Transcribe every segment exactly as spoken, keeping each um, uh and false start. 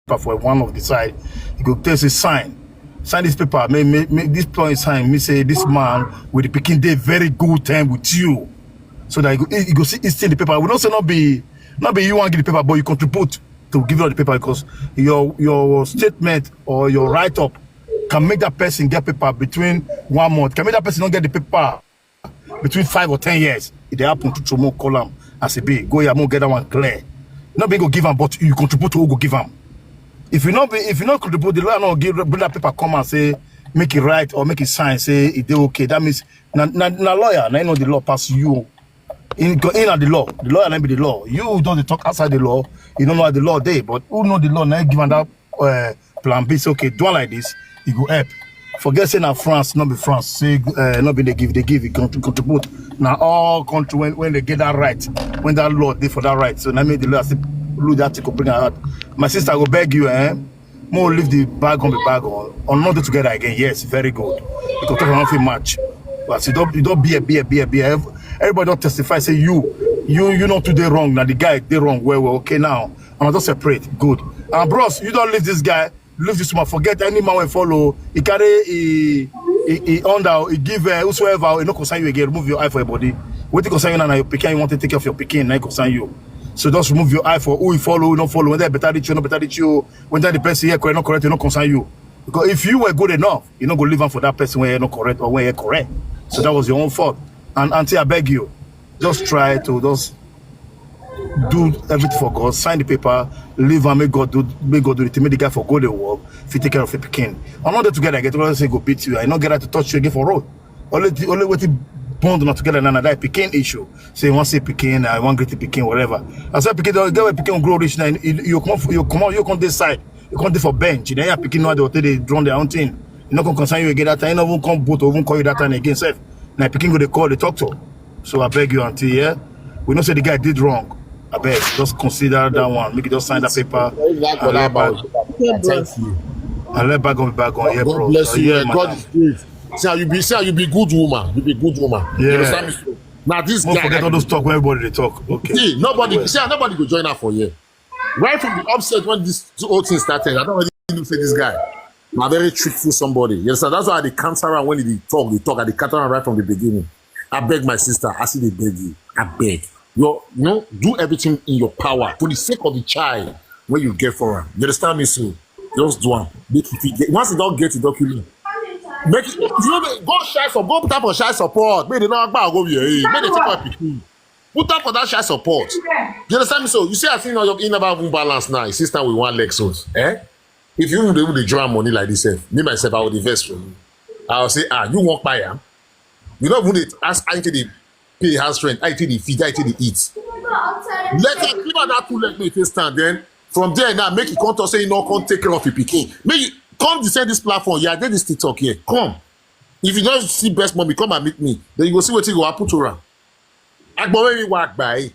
paper for one of the side. You go tell say sign, sign this paper. Make, make, make this point sign. Me say this man with the pikin dey very good time with you, so that you go, you go see it's in the paper. We don't say not be not be you want give the paper, but you contribute to give out the paper because your your statement or your write up can make that person get paper between one month. Can make that person not get the paper between five or ten years. If they happen to Chomo, call am as a be go here, mo get that one clear. Not be go give am, but you contribute to who go give am. If you not be, if you not contribute, the lawyer not give bring that paper come and say make it right or make it sign say it dey okay. That means na na, na lawyer, na you know the law pass you. In in na the law, the lawyer na be the law. You don't dey talk outside the law. You don't know how the law dey, but who know the law na give am that uh, plan B. Say okay, do am like this, e go help. Forget say na France, not be France. Say uh, not be they give, they give, e con- contribute. Now all country when, when they get that right, when that law dey for that right. So na me the lawyer still look that thing go bring am out. My sister, I go beg you, eh? More leave the bag on the bag on. On not do together again. Yes, very good. Because talk not fit match. But you don't you don't be a be a be a be a. Everybody don't testify. Say you you you not too dey wrong. Now the guy dey wrong. Well, well, okay now. And I just separate. Good. And bros, you don't leave this guy. Leave this man. Forget any man will follow. He carry he he, he under. He give uh, whosoever. He no concern you again. Remove your eye for your body. What you concern you now? Your pikin. You want to take care of your pikin. Now concern you. So just remove your eye for who you follow, who don't follow. Whether better reach you, no better reach you. Whether the person here correct, not correct, you no concern you. Because if you were good enough, you no go leave am for that person where you're not correct or where you're correct. So that was your own fault. And auntie, I beg you, just try to just do everything for God, sign the paper, leave am, make God do, make God do the thing, make the guy for go the work, if you take care of your pikin. I'm not there together, I get to say go beat you. I not get out to touch you again for road. Only the only way to bond not together now that pikin issue. Say one say pikin, I want great pikin, whatever. I said pikin, don't get pikin grow rich now. You, you come, you come out, you come this side, you come there for bench. You know, yeah, pikin know they they run their own thing. You not gonna concern you again that time. You not even come boot or even call you that time again. Self, now pikin go they call the talk to. So I beg you, auntie, yeah. We know say the guy did wrong. I beg, just consider that one. Make it just sign that paper. Thank you for And that let back, bag. Okay, bros. Thank you. and let back on back on here, God bro. bless So, you. yeah, eh, God madam. Is great. See how you be. See how you be good woman. You be good woman. You Yeah. Understand me? So now this Don't guy. forget Like, all those talk where everybody they talk. Okay. See, nobody. Well, See how nobody go join her for here. Right from the upset when this whole thing started, I don't really know say this guy. Na very truthful somebody. You understand? That's why I dey counter am when he dey talk, dey talk. I dey counter am right from the beginning. I beg my sister, I see they beg you. I beg. You you know, do everything in your power for the sake of the child when you get for am. You understand me? So just do am. Make it fit get, once you don't get the document, make it. You know, go shy for go tap for shy support. Make they not go here. Make they take my pikin. Put up for that shy support. You understand me? So you see, I think you never even balance now. Your sister with one leg so, eh? If you even dey draw money like this, sef, me myself, I would invest for you. I will say, ah, you won't buy am. You not even dey ask how you take dey pay house rent, how you take dey feed, how you take dey eat. Let her give her that two leg make it stand. Then from there now, make it come to say you no come take care of your pikin. Make you come descend this platform. Yeah, I did this TikTok here. Come. If you don't see best mommy, come and meet me. Then you go see what you go happen to her. Agbawe mi wa agbaye.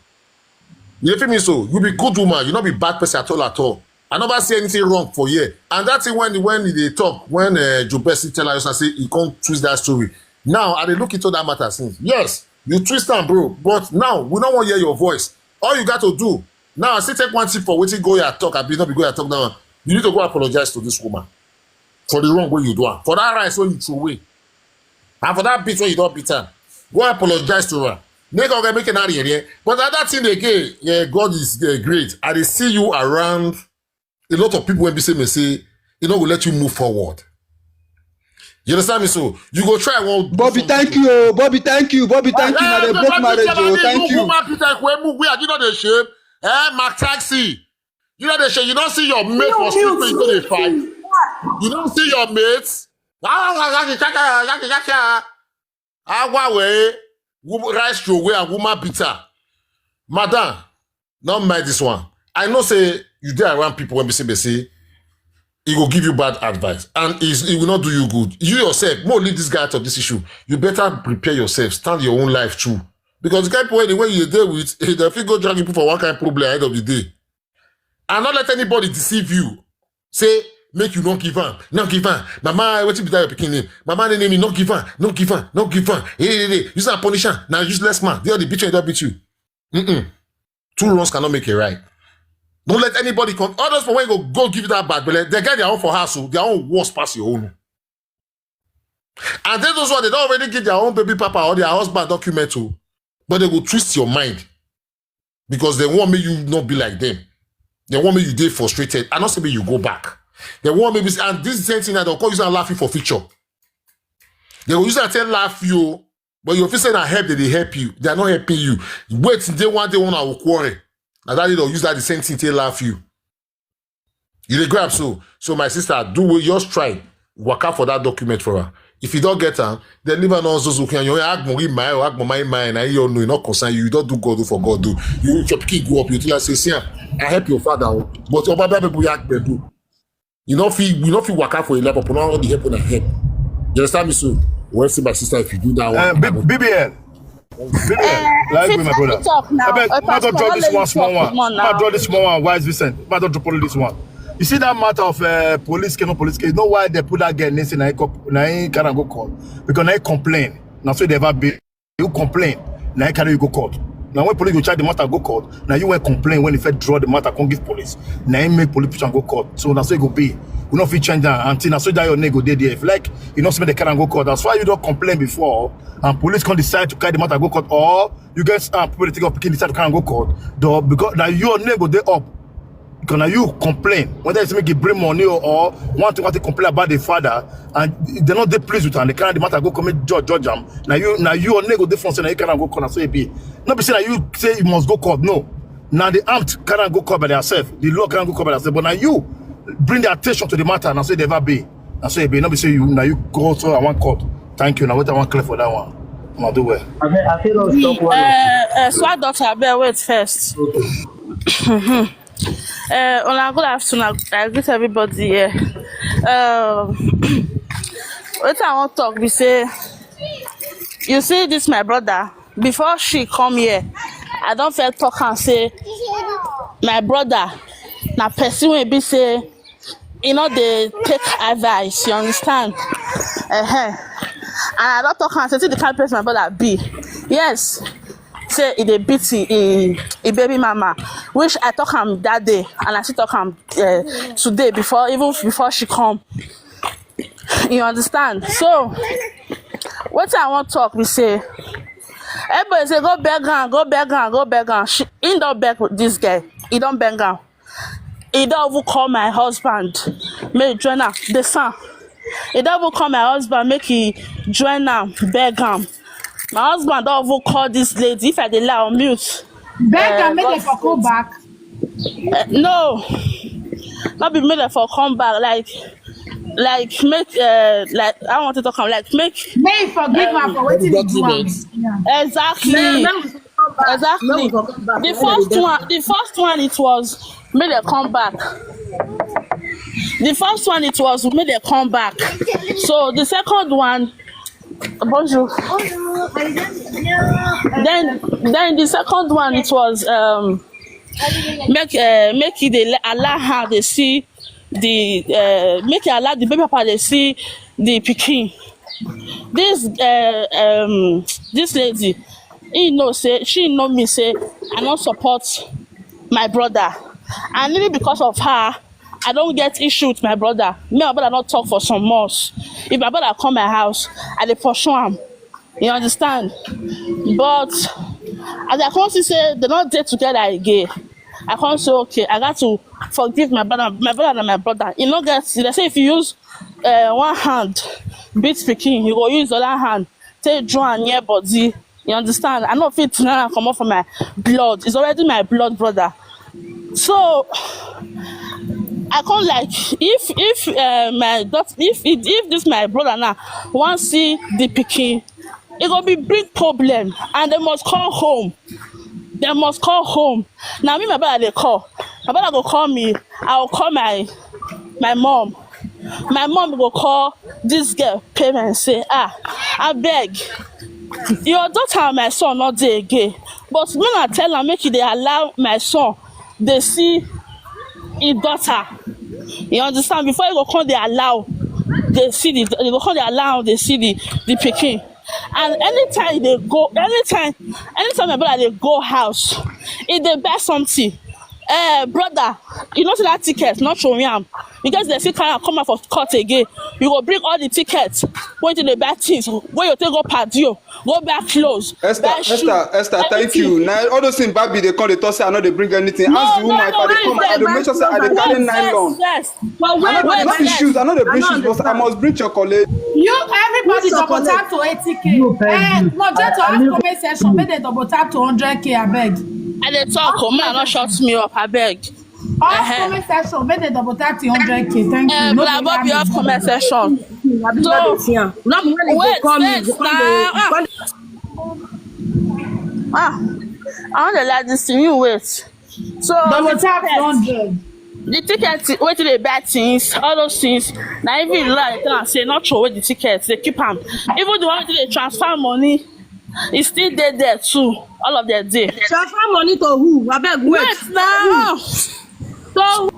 You feel me so? You be good woman. You not be bad person at all at all. I never see anything wrong for here. And that thing when when they talk, when uh, Joe Bessie tell us, I say he can't twist that story. Now I dey look into that matter since. Yes, you twist am, bro. But now we don't want to hear your voice. All you got to do now, I still take one tip for wetin go your talk. I be not be go your talk now. You need to go apologize to this woman for the wrong way you do am. For that rice wey you throw away, and for that beat wey you don beat am, go apologize to her. Make her make an area. But another thing again, yeah, God is uh, great. I dey see you around a lot of people when be say me say, you know, will let you move forward. You understand me? So you go try one. Bobby, thank you, oh, Bobby, thank you, Bobby, thank you. Now they broke marriage, oh, thank you. Woman, Peter, we move. We are you know the shame. Eh, Mark Taxi. You know the shame. You don't see your mate for street. You go dey fight. You don't see your mates. Awawe, rice throw away and woman beater. Madam, not mind this one. I know say you dey around people when be say be say he go give you bad advice and is he will not do you good. You yourself, more leave this guy out of this issue. You better prepare yourself, stand your own life too. Because the kind of people wey you deal with, they fit go drag you for one kind of problem at the end of the day. And not let anybody deceive you. Say, make you not give am, not give am. Mama, what you be that your pikin name? Mama, name me, not give am, not give am, not give am. Hey, hey, hey, use that punish am. Now useless man. They are the beat you, they beat you. Mm-mm. Two wrongs cannot make a right. Don't let anybody come. All those people wey go go give you that bad belle, they get their own for house o. Their own worse pass your own. And then those one, they don't already give their own baby papa or their husband document o. But they go twist your mind because they want me you not be like them. They want me you dey frustrated. I not say me you go back. They want me be, and this same thing that they'll call you and laugh you for future. They will use that tell laugh you, but you feel say na help they dey help you. They are not helping you. Wait till day one day one I will quarrel. Na that day they'll use that the same thing to laugh you. You dey grab so. So my sister, do what, just try waka for that document for her. If you don't get am, then leave her no zuzu. Can you agbon read my agbon my mind? I you know, not concern you. You don't do God do for God do. You your pikin go up. You tell her say, see am, I help your father o. But your father people yak do. You know fit you know fit waka for your life, but not all the help una help. You understand me? So well, see my sister, if you do that one, Uh, I go- B- BBL. BBL. Like Fit with my let me brother. talk now. I beg, Uh, ma don't Pastor, draw no this let one me small talk one. more Ma now. draw this small one. Why is Vincent? Ma don't draw this one. You see that matter of uh, police case, no police case. You know why they put that girl name say na him cop- na him carry am go court? Because na him complain. Na so they ever be. You complain. Na him carry you go court. Now when police go charge the matter go court, now you went complain when the Fed draw the matter come give police. Now him make police push am go court. So na so it go be. We no fit change that until na so that your name go dey there. If like you know somebody carry am go court, that's why you don't complain before. And police can decide to carry the matter go court, or you get uh, people dey take up pikin decide to carry am go court. Though because now your name go dey up. Because now you complain whether it's make you bring money or, or want to want to complain about the father, and they not dey pleased with am. They carry the matter go commit judge judge am. Now you now you your name go dey front say now you carry am go court. Na so it be. Not be say that you say you must go court. No. Now the amt carry am go court by themselves. The law carry am go court by themselves. But now you bring the attention to the matter. Na so it ever be. Na so it be. Not be say you now you go so I want court. Thank you. Now what I want clear for that one. I'll do well. I feel, I feel don't stop one. Uh, uh, Swag Doctor, abeg wait first. Uh, una good afternoon. I greet everybody here. Um, wetin I wan talk be say, you see this my brother. Before she come here, I don first talk am say my brother na person wey be say e no dey take advice. You understand? Uh-huh. And I don talk am say see the kind person my brother be. Yes, say e dey beat e e e baby mama, which I talk am that day and I still talk am uh, today before even before she come. You understand? So wetin I wan talk be say everybody say go beg am, go beg am, go beg am. She he don beg this girl. He don beg am. He don even call my husband make he join am. The son. He don even call my husband make he join am, beg am. My husband don even call this lady. If I dey lie on mute. Beg Uh, am make God dem for come back. Uh, no, not be make dem for come back. Like, like make uh, like I want to talk am like make May he forgive am for wetin he do am. document. Yeah. Exactly. May, may we for come back. May Exactly. we for come back. The first one, the first one, it was make dem come back. The first one, it was make dem come back. So the second one, bonjour. Then, then the second one, it was um, make uh, make it dey allow her dey see the uh, make it allow the baby papa dey see the pikin. This uh, um, this lady, he know say she know me say I no support my brother, and even because of her, I don get issue with my brother. Me and my brother no talk for some months. If my brother come my house, I dey pursue am. You understand? But as I come see say they no dey together again, I come say okay, I got to forgive my brother. My brother na my brother. You no get. They say if you use uh, one hand beat pikin, you go use the other hand take draw am near body. You understand? I no fit now comot for my blood. It's already my blood brother. So I come like if if uh, my daughter if if if this my brother now wan see the pikin, e go be big problem and they must call home. They must call home. Na me my brother dey call. My brother go call me. I go call my my mom. My mom go call this girl parents say ah abeg your daughter and my son no dey again, but make una tell am make e dey allow my son dey see him daughter. You understand? Before you go come dey allow dey see the you go come dey allow dey see the the pikin. And anytime they go anytime anytime my brother dey go house, e dey buy something. Eh, brother, you know say that ticket, not show me am. In case they still carry am come out for court again, you go bring all the tickets wey you dey buy things, wey you take go Padio, go buy clothes, Esther, buy shoes, Esther, Esther, thank everything. You. Now all those things Barbie dey come dey talk say I no dey bring anything. Ask the No, woman no, if no, I dey wait come, I dey make sure first, say I dey wait carry first, nylon. First. But I wait, no dey wait, no be wait. shoes, I no dey bring shoes, but I must bring chocolate. You, everybody Which double chocolate? Tap to eighty K. You pay Eh, me. Moderator, I ask live comment section, make they double tap to hundred K, I beg. I dey talk, oh man, not shut me up, I beg. Off Uh-huh. Comment section, make they double tap to hundred K. Thank you. Eh, No Brother be Bobby, me. Off comment section. I be So, not dey see am. Not be when they go wait call me, first go call me, now. go Ah, call me. ah, I no dey like this thing. You wait. So Double the tap ticket, hundred. The ticket, wetin dey buy things, all those things. Na even like tell am say not throw away the ticket, they keep am. Even the one wey dey transfer money, e still dey there too. All of them dey. Transfer money to who? Abeg, wait. Wait now. So,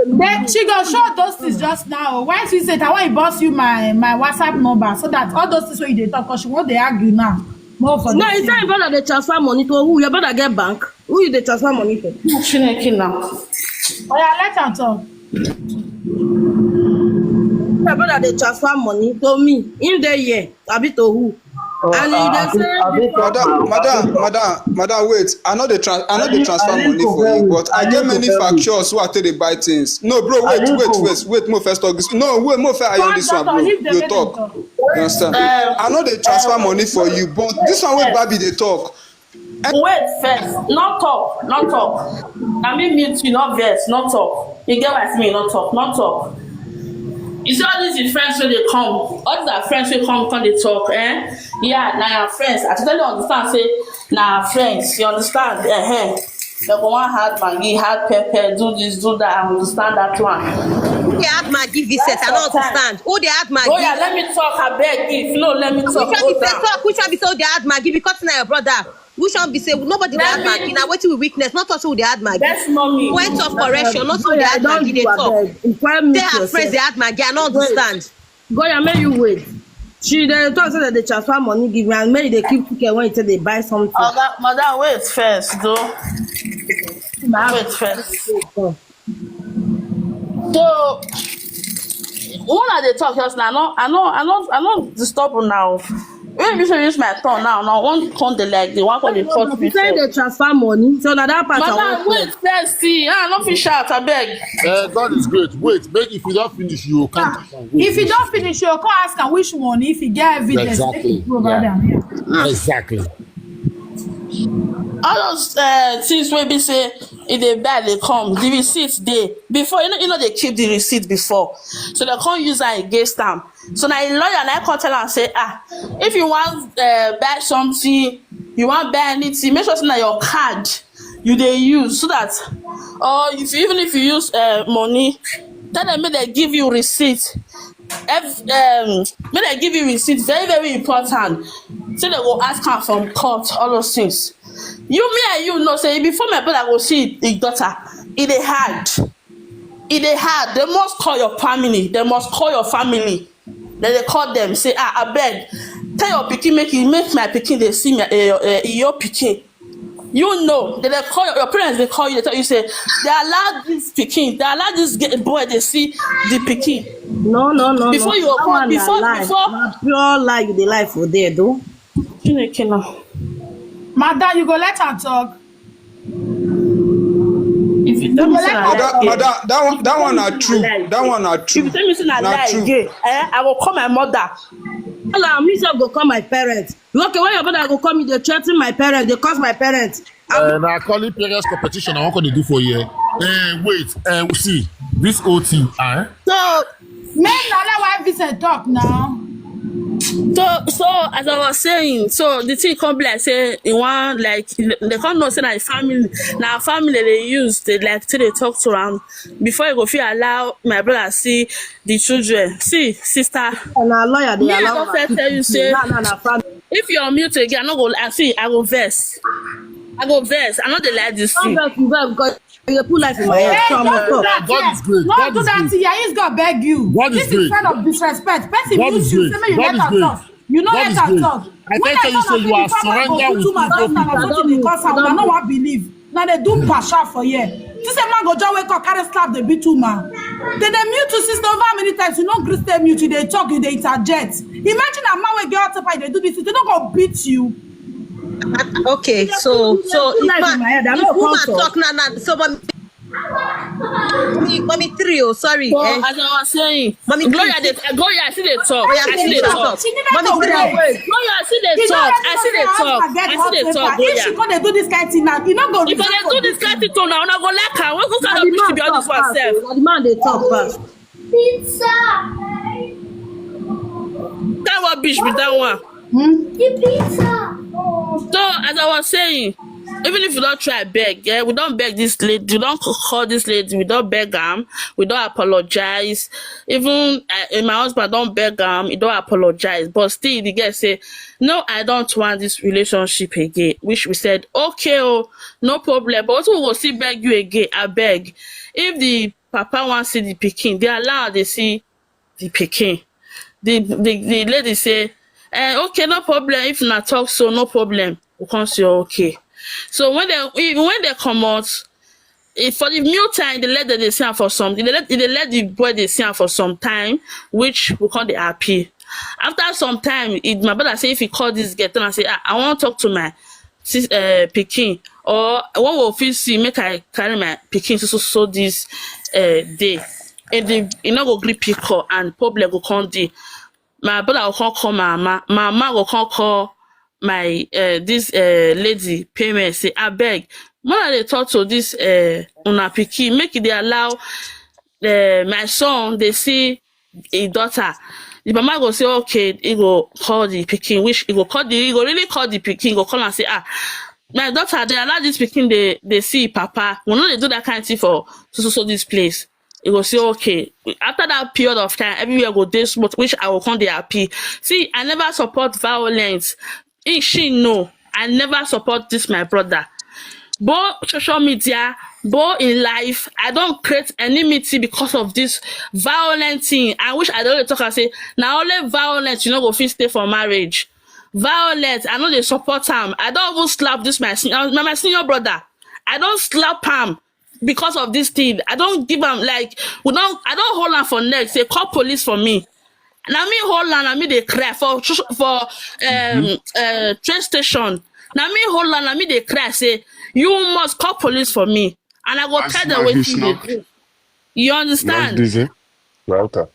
Then she go show those things just now. Why she said I want to boss you my my WhatsApp number so that all those things wey you dey talk, 'cause she won't dey argue now. More for No, this it's not thing. Your brother dey transfer money to who? Your brother get bank? Who you dey transfer money to? Chineke now. Oya, let am talk. Your brother dey transfer money to me. Him dey here. Abi to who? And he dey say Madam, madam, madam, madam, wait. I know the trans, I know the transfer money for you, but I get many factures who I take dey buy things. No, bro, wait, wait, wait, wait. More first talk this. No, wait, more fair. I on this one, bro. You talk. You understand? I know they transfer money for you, but this one wey Barbie dey talk. Wait first, not talk, not talk. I mean, mute you, not verse, not talk. You get what I mean, not talk, not talk. You see all these friends wey dey come, all these are friends wey come, come dey talk, eh? Yeah, na your friends. I totally understand say na your friends, you understand? Eh, eh. They go wan add Maggi, add pepper, do this, do that. I understand that one. Who dey add Maggi, Vincent? I no understand. Who dey add Maggi? Oh yeah, let me talk, I beg. If no, let me talk. Which one be say talk? Which one be say who dey add Maggi? Because na your brother. Which one be say nobody dey add Maggi? Na wetin we witness. Not us who dey add Maggi. Best mommy. Point of correction. Not who dey add Maggi. Dey talk. Tell her friends dey add Maggi. I no understand. Goya, make you wait. She dey talk say that they transfer money give me and make they keep ticket when you say they buy something. Oga, madam, wait first, though. Wait first. So, when I dey talk just now, I no, I no, I no, I no disturb una o. When you say reach my turn now, now one come dey like the one come dey cut me. Say they transfer money, so na that part I wan talk. Madam, wait first, see, I no fit shout, abeg. Uh, God is great. Wait, make, if you don't finish, you can't. If you don't finish, you come ask am which one. If you get evidence, make you prove am. Exactly. All those uh, things wey be say e dey buy dey come, the receipt dey. Before, you know, you know they keep the receipt before, so they come use am against am. So na im lawyer na come tell am say, ah, if you wan uh, buy something, you wan buy anything, make sure say na your card you dey use, so that, or if, even if you use uh, money, tell them make they give you receipt. Ev um, make they give you receipt, very, very important. Say they go ask am from court, all those things. You, me and you know say before my brother go see his daughter, e dey hard. E dey hard. They must call your family. They must call your family. Then they call them, say, ah, abeg, tell your pikin make you make my pikin dey see my uh, uh, your pikin. You know, they, they call your, your parents. They call you. They tell you say they allow this pikin. They allow this ge- boy dey see the pikin. No, no, no, before no. You That come one na before lie. Before na pure lie you dey lie for there, though. Chineke na. Madam, you go let her talk. If you tell me say na lie, madam, madam, that one, that one na true. That one na true. If you tell me say na lie again, eh, I go call my mother. Tell am, me sef go call my parents. You okay? When your brother go call me, they threaten my parents, they curse my parents. Uh, na calling parents competition I wan come dey do for here. Uh, wait, uh, see this whole thing, eh? So, make na let why Vincent talk now. So, so as I was saying, so the thing come be like say e wan like they come know say na him family, na family they use, they like to they talk to am before you go fit allow my brother see the children. See, sister, na lawyer dey allow. Me, I don first tell you say if you unmute again, I no go. I see, I go vex. I go vex. I no dey like this thing. Don't vex, you vex because you dey put life in my head. So I must talk. God is great. No do that thing. I use God beg you. This is kind of disrespect. Person mute you, say make you let her talk. You no let her talk. I tell you say you are surrender with people. I no wan believe. Now they do pasha for here. This a man go just wake up, carry slap the beat woman. Then they mute you, sister, over how many times you no gree stay mute, you dey talk, you dey interject. Imagine a man wey get hot temper, they do this, they don't go beat you. Okay, so so if Life man, in my head, I if no woman come talk. Talk now, now, so mommy, mommy, mommy three, oh, sorry, So eh? As I was saying, Mommy, Gloria, please. They, Gloria, I see they talk. Gloria, I see please they shut talk. Up. She never Mommy, go please. Wait. Gloria, I see they You know talk. every I see they time talk. I get I see hot they temper. talk. If she Gloria. come dey do this kind thing now, you no go If they do this kind of thing now, una go like her. What kind Na of the bitch man be all talk this one pass. self? Na the man dey talk pass. That one bitch be that one. The pizza. So as I was saying, even if we don't try beg, yeah, we don't beg this lady, we don't call this lady, we don't beg am, we don't apologize. Even uh, my husband don't beg am, he don't apologize. But still, the girl say, "No, I don't want this relationship again." Which we said, "Okay, oh, no problem. But we go still beg you again. I beg. If the papa wants see the pikin, they allow they see the pikin." The the, the lady say, eh, "Okay, no problem. If na talk so, no problem." We come say, "Okay." So when they when they come out, if for the meal time, they let them they see am for some. They let they let the boy they see am for some time, which we call the appeal. After some time, it, my brother say if he call this girl, then I say, "Ah, I want to talk to my sis, uh, pikin, or one will feel see make I carry my pikin so so, so this uh, day." And the you know go grip pick up and problem go come dey. My brother go come call my mama. My mama go come call my uh, this uh, lady payment say, "I beg, when I dey talk to this uh, una pikin, make they allow uh, my son they see a daughter." The mama go say, "Okay," he go call the pikin, which he go call the he go really call the pikin, go call and say, "Ah, my daughter, they allow this pikin they they see papa. We know they do that kind of thing for so so so this place." He go say, "Okay." After that period of time, everywhere go dey smooth, which I will come dey happy. See, I never support violence. He, she know. I never support this my brother. Both social media, both in life, I don't create enmity because of this violent thing. I wish I don't talk and say, "Now only violence, you know, go fit stay for marriage." Violence, I know they support him. I don't even slap this my senior, my, my senior brother. I don't slap him because of this thing. I don't give him like we don't. I don't hold him for neck. Say call police for me. Now me hold on, and me they cry for for um uh, train station. Now me hold on, and me they cry say you must call police for me, and I go That's tell them my what wish you now. They do. You That's understand? this, eh? Router.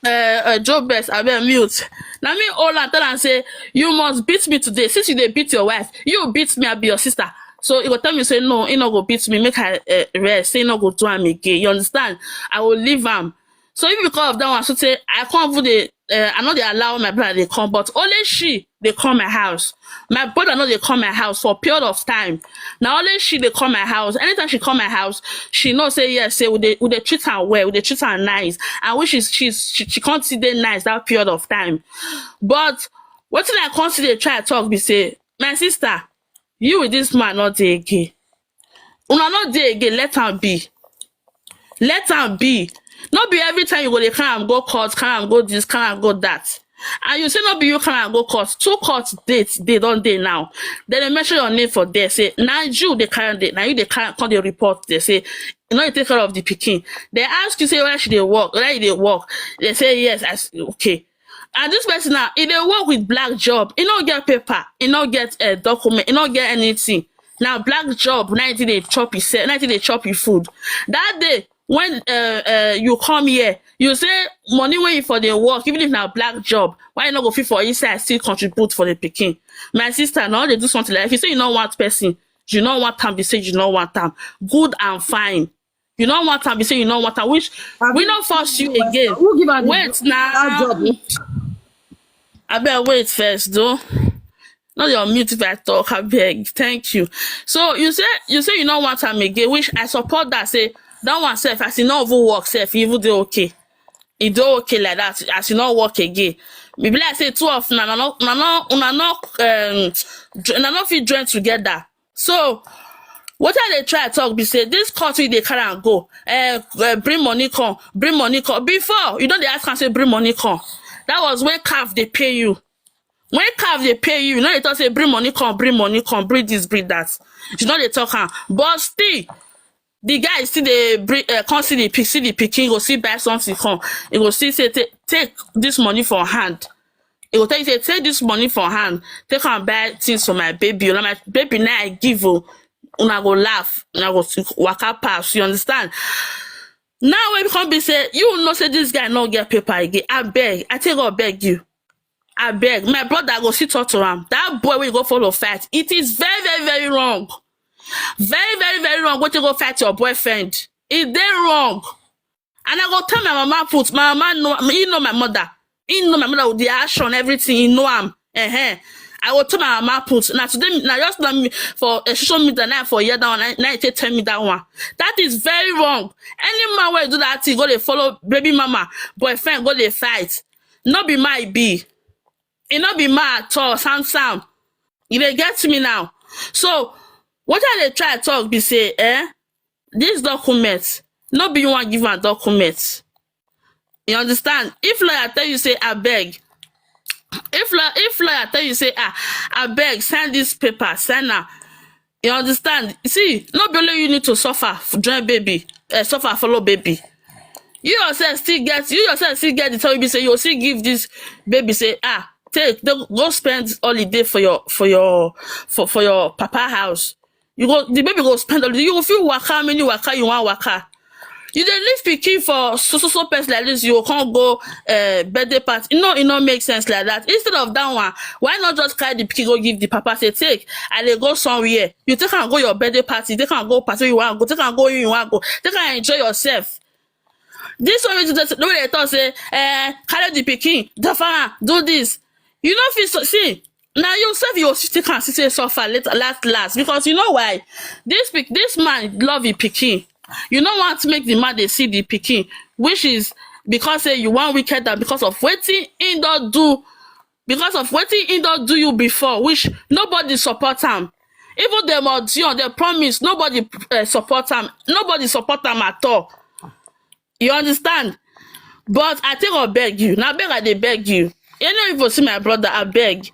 Uh, uh, Joe Best, I be mute. Now me all and tell and say you must beat me today. Since you they beat your wife, you beat me. I be your sister. So he go tell me say no, he no go beat me. Make I uh, rest. Say no go do am again. You understand? I will leave am. So if because of that one, so say I can't even dey, uh, I know they allow my brother they come, but only she they come my house. My brother know they come my house for a period of time. Now only she they come my house. Anytime she come my house, she know say yes, say we they, we they treat her well, we they treat her nice, and which is she's she, she can't see them nice that period of time. But what thing I can't see they try talk be say, my sister, you with this man not dey again. Una not dey again. Let am be. Let am be. Not be every time you go they can go court, can go this, can go that. And you say not be you can go court. Two court dates they don't dey now. Then they mention your name for there. Say now you they can't dey. Now you they can't call the report. They say you know you take care of the pikin. They ask you say where should they work? Where they work? They say yes. I s- okay. And this person now, he they work with black job. He not get paper. He not get a document. He not get anything. Now black job. Now they chop his now they chop his food. That day when uh, uh, you come here, you say money when you for the work, even if now black job, why you not go fit for inside still contribute for the pikin? My sister, now they do something like if you say you not want person, you not want time. They say you not want time. Good and fine. You not want time. They say you not want time. Which we not force you again. Who give am the Wait that now. Job? I better wait first though. Not your mute if I talk, I beg. Thank you. So you say you say you don't want time again, which I support that. Say that one self, as you not even work self, even do okay. It do okay like that, as you not work again. Maybe like say two of na na no na no na no um dr- na no fit join together. So what I they try talk be say this country they carry and go. Uh, uh, bring money come, bring money come. Before you know they ask and say bring money come. That was when calf they pay you. When calf they pay you, you know they talk say bring money come, bring money come, bring this, bring that. She no dey talk am. But still, the guy still dey bring, uh, come see the pic-, see the pikin, go still buy something come. He go still say, "Take, take this money for hand." He go tell you say, "Take this money for hand, take and buy things for my baby. Una, my baby now I give o." Una go laugh, una go s-, waka pass. You understand? Now when come be say, you know say this guy no get paper again. I beg, I take God beg you. I beg, my brother go sit talk to am. That boy will go follow fight. It is very, very, very wrong. Very, very, very wrong. Go to go fight your boyfriend. It dey wrong. And I go tell my mama put, my mama know, he know my mother. He know my mother with the action, everything. He know am. Uh-huh. I go tell my mama put. Now today, now just tell me for a social media now for year that one. Now, now you take tell me that one. That is very wrong. Any man wey do that thing, go dey follow baby mama, boyfriend, go dey fight. No be my be. E no be my at all, Sam Sam. You dey get me now? So, what I dey try talk be say, eh? This document, no be you wan give am document. You understand? If lawyer tell you say, "I beg," if law-, if lawyer tell you say, "Ah, I beg, sign this paper, sign am." You understand? See, no be only you need to suffer f-, join baby, uh, suffer follow baby. You yourself still get, you yourself still get the time be say you still give this baby say, "Ah, take, go, go spend holiday for your, for your, for, for your papa house." You go, the baby go spend holiday. You go feel waka, many waka, you want waka. You dey leave pikin for so, so, so person like this, you go come go, uh, birthday party. No, it no make sense like that. Instead of that one, why not just carry the pikin go give the papa, say, "Take, I dey go somewhere." You take and go your birthday party, take and go party you want go, take and go you want go, take and enjoy yourself. This one you just, the way they talk say, eh, "Carry the pikin, defer am, do this." You know, if you so-, see, now you sef, you still can see say suffer later, last, last. Because you know why? This pic-, this man love his pikin. You no want to make the man dey see the pikin, which is because say you want wicked and because of wetin he don do, because of wetin he don do you before, which nobody support am. Even dem audition, dem promise, nobody, eh, support am. Nobody support am at all. You understand? But I take God beg you. Now beg I dey beg you. You no even see my brother, I beg.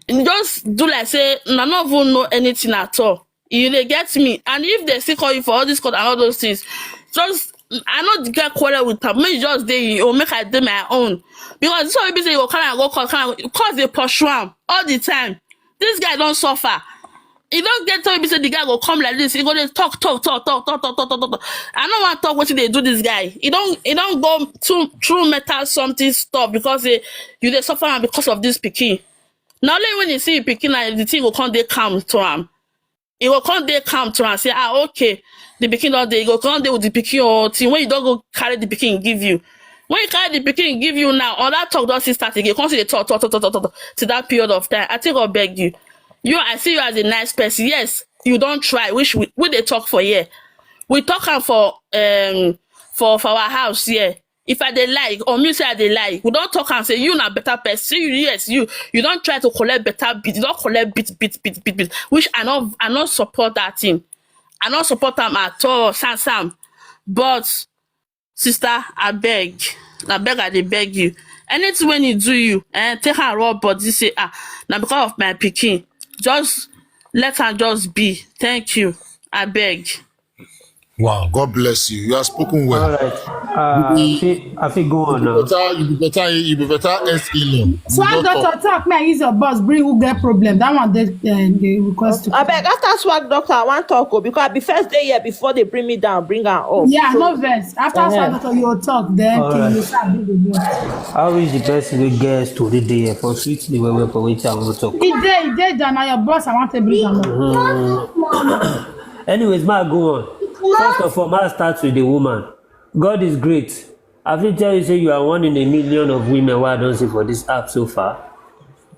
Just do like say una no even know anything at all. You dey get me? And if they still call you for all this court and all those things, just, I no get quarrel with am. Make you just dey your own, make I dey my own. Because this one wey be say you go carry am go court, carry am, court dey pursue am all the time. This guy don suffer. E don get time wey be say the guy go come like this. He go dey talk, talk, talk, talk, talk, talk, talk, talk, talk. I no wan talk wetin dey do this guy. He don, he don go through, through mental something stuff because say you dey suffer am because of this pikin. Na only when you see your pikin, na the thing go come dey calm to am. E go come dey calm to am, say, "Ah, okay, the pikin don dey." E go come dey with the pikin or thing. When you don go carry the pikin give you, when you carry the pikin give you now, all that talk don still start again. Come see the talk, talk, talk, talk, talk, talk, till that period of time. I take God beg you. You, I see you as a nice person. Yes, you don try. Which we, we dey talk for here. We talk am for, um, for, for our house here. If I dey lie, or me say I dey lie, we don talk am say you na better person. You, yes, you, you don try to collect better beat. You don collect beat, beat, beat, beat, beat. Which I no, I no support that thing. I no support am at all, Sam Sam. But sister, I beg, I beg, I dey beg you. Anything when he do you, eh, take her rub body, say, "Ah, na because of my pikin." Just let her just be. Thank you. I beg. Wow, God bless you. You have spoken well. All right. Uh, I fit, I fit go on now. You be better, you be better, you be better S E L M. Swag doctor, talk. Me, I use your boss. Bring who get problem. That one, they, uh, they request to. I beg, after swag doctor, I want talk, oh, because I be first day here before they bring me down, bring am up. Yeah, so, no vex. After swag doctor, you talk. Then you start do the work. How is the person who gets to the day for sweet the way for which I want to talk? He dey, he dey, then na your boss, I want to bring am up. Anyways, ma go on. First of all, ma start with the woman. God is great. I fit tell you say you are one in a million of women wey I don see for this app so far.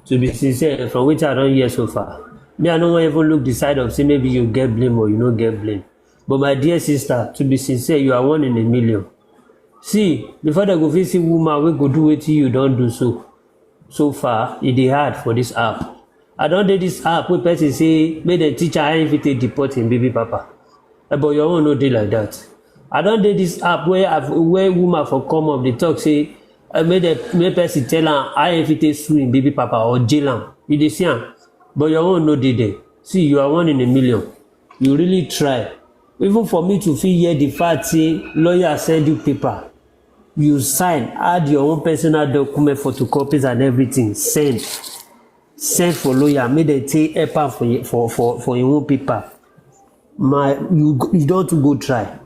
To be sincere, from wetin I don hear so far, me, I no wan even look the side of say maybe you get blame or you no get blame. But my dear sister, to be sincere, you are one in a million. See, before they go fit see woman wey go do wetin you don do so, so far, e dey hard for this app. I don dey this app wey person say make dem teach am how he fit take deport him baby papa. Eh, but your own no dey like that. I don dey this app where I've, where woman for come up dey talk say, eh, make dem, make person tell am how he fit take sue him baby papa or jail am. You dey see am, but your own no dey there. See, you are one in a million. You really try. Even for me to fit hear the fact say lawyer send you paper, you sign, add your own personal document, photocopies and everything, send, send for lawyer, make dem take help am for your, for, for, for your own paper. My, you, you don too go try.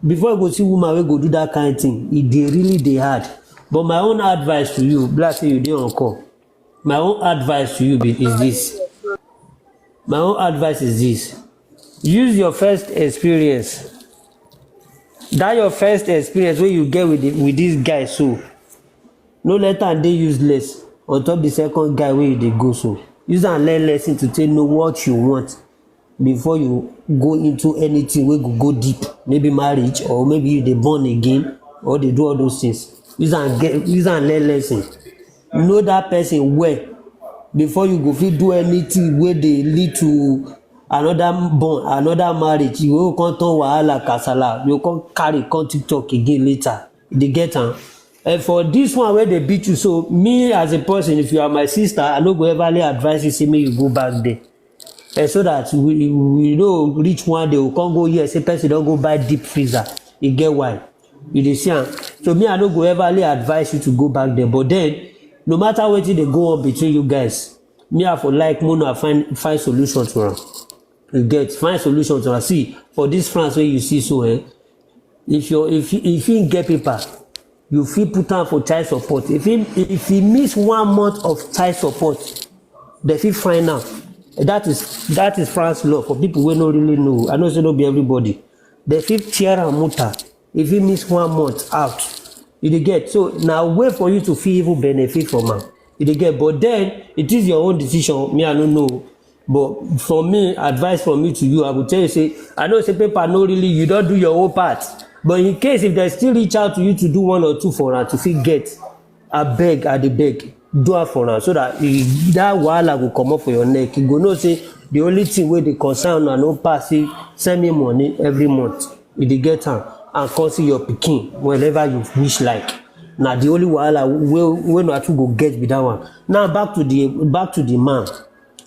Before you go see woman wey go do that kind thing, e dey really dey hard. But my own advice to you, be like say you dey on call. My own advice to you be, is this. My own advice is this. Use your first experience. That your first experience wey you get with the, with this guy, so no let am dey useless on top the second guy wey you dey go so. Use am learn lesson to take know what you want before you go into anything wey go go deep, maybe marriage, or maybe you dey born again, or dey do all those things. Use am get, use am learn lesson. Know that person well before you go fit do anything wey dey lead to another born, another marriage. You go come turn wahala, kasala, you go come carry come TikTok again later. You dey get am? And for this one wey dey beat you, so me as a person, if you are my sister, I no go everly advise you say make you go back there. And so that we, we no reach one day, we come go here say person don go buy deep freezer. You get why? You dey see am? So me, I no go everly advise you to go back there. But then, no matter wetin dey go on between you guys, me, I for like make una find, find solution to am. You get, find solution to am. See, for this France wey you see so, eh, if you, if you, if you get paper, you fit put am for child support. If he, if he miss one month of child support, dem fit fine am. That is, that is France law for people wey no really know. I know say no be everybody. Dem fit tear am muta if he miss one month out. You dey get? So na way for you to fit even benefit from am. You dey get? But then it is your own decision. Me, I no know. But for me, advice from me to you, I go tell you say, I know say paper no really, you don do your own part. But in case if dem still reach out to you to do one or two for am to fit get, abeg, I dey beg, do am for am, so that e, that wahala go comot for your neck. You go know say the only thing wey dey concern una no pass say send me money every month. You dey get am, and come see your pikin whenever you wish like. Na the only wahala wey, wey una two go get be that one. Now back to the, back to the man,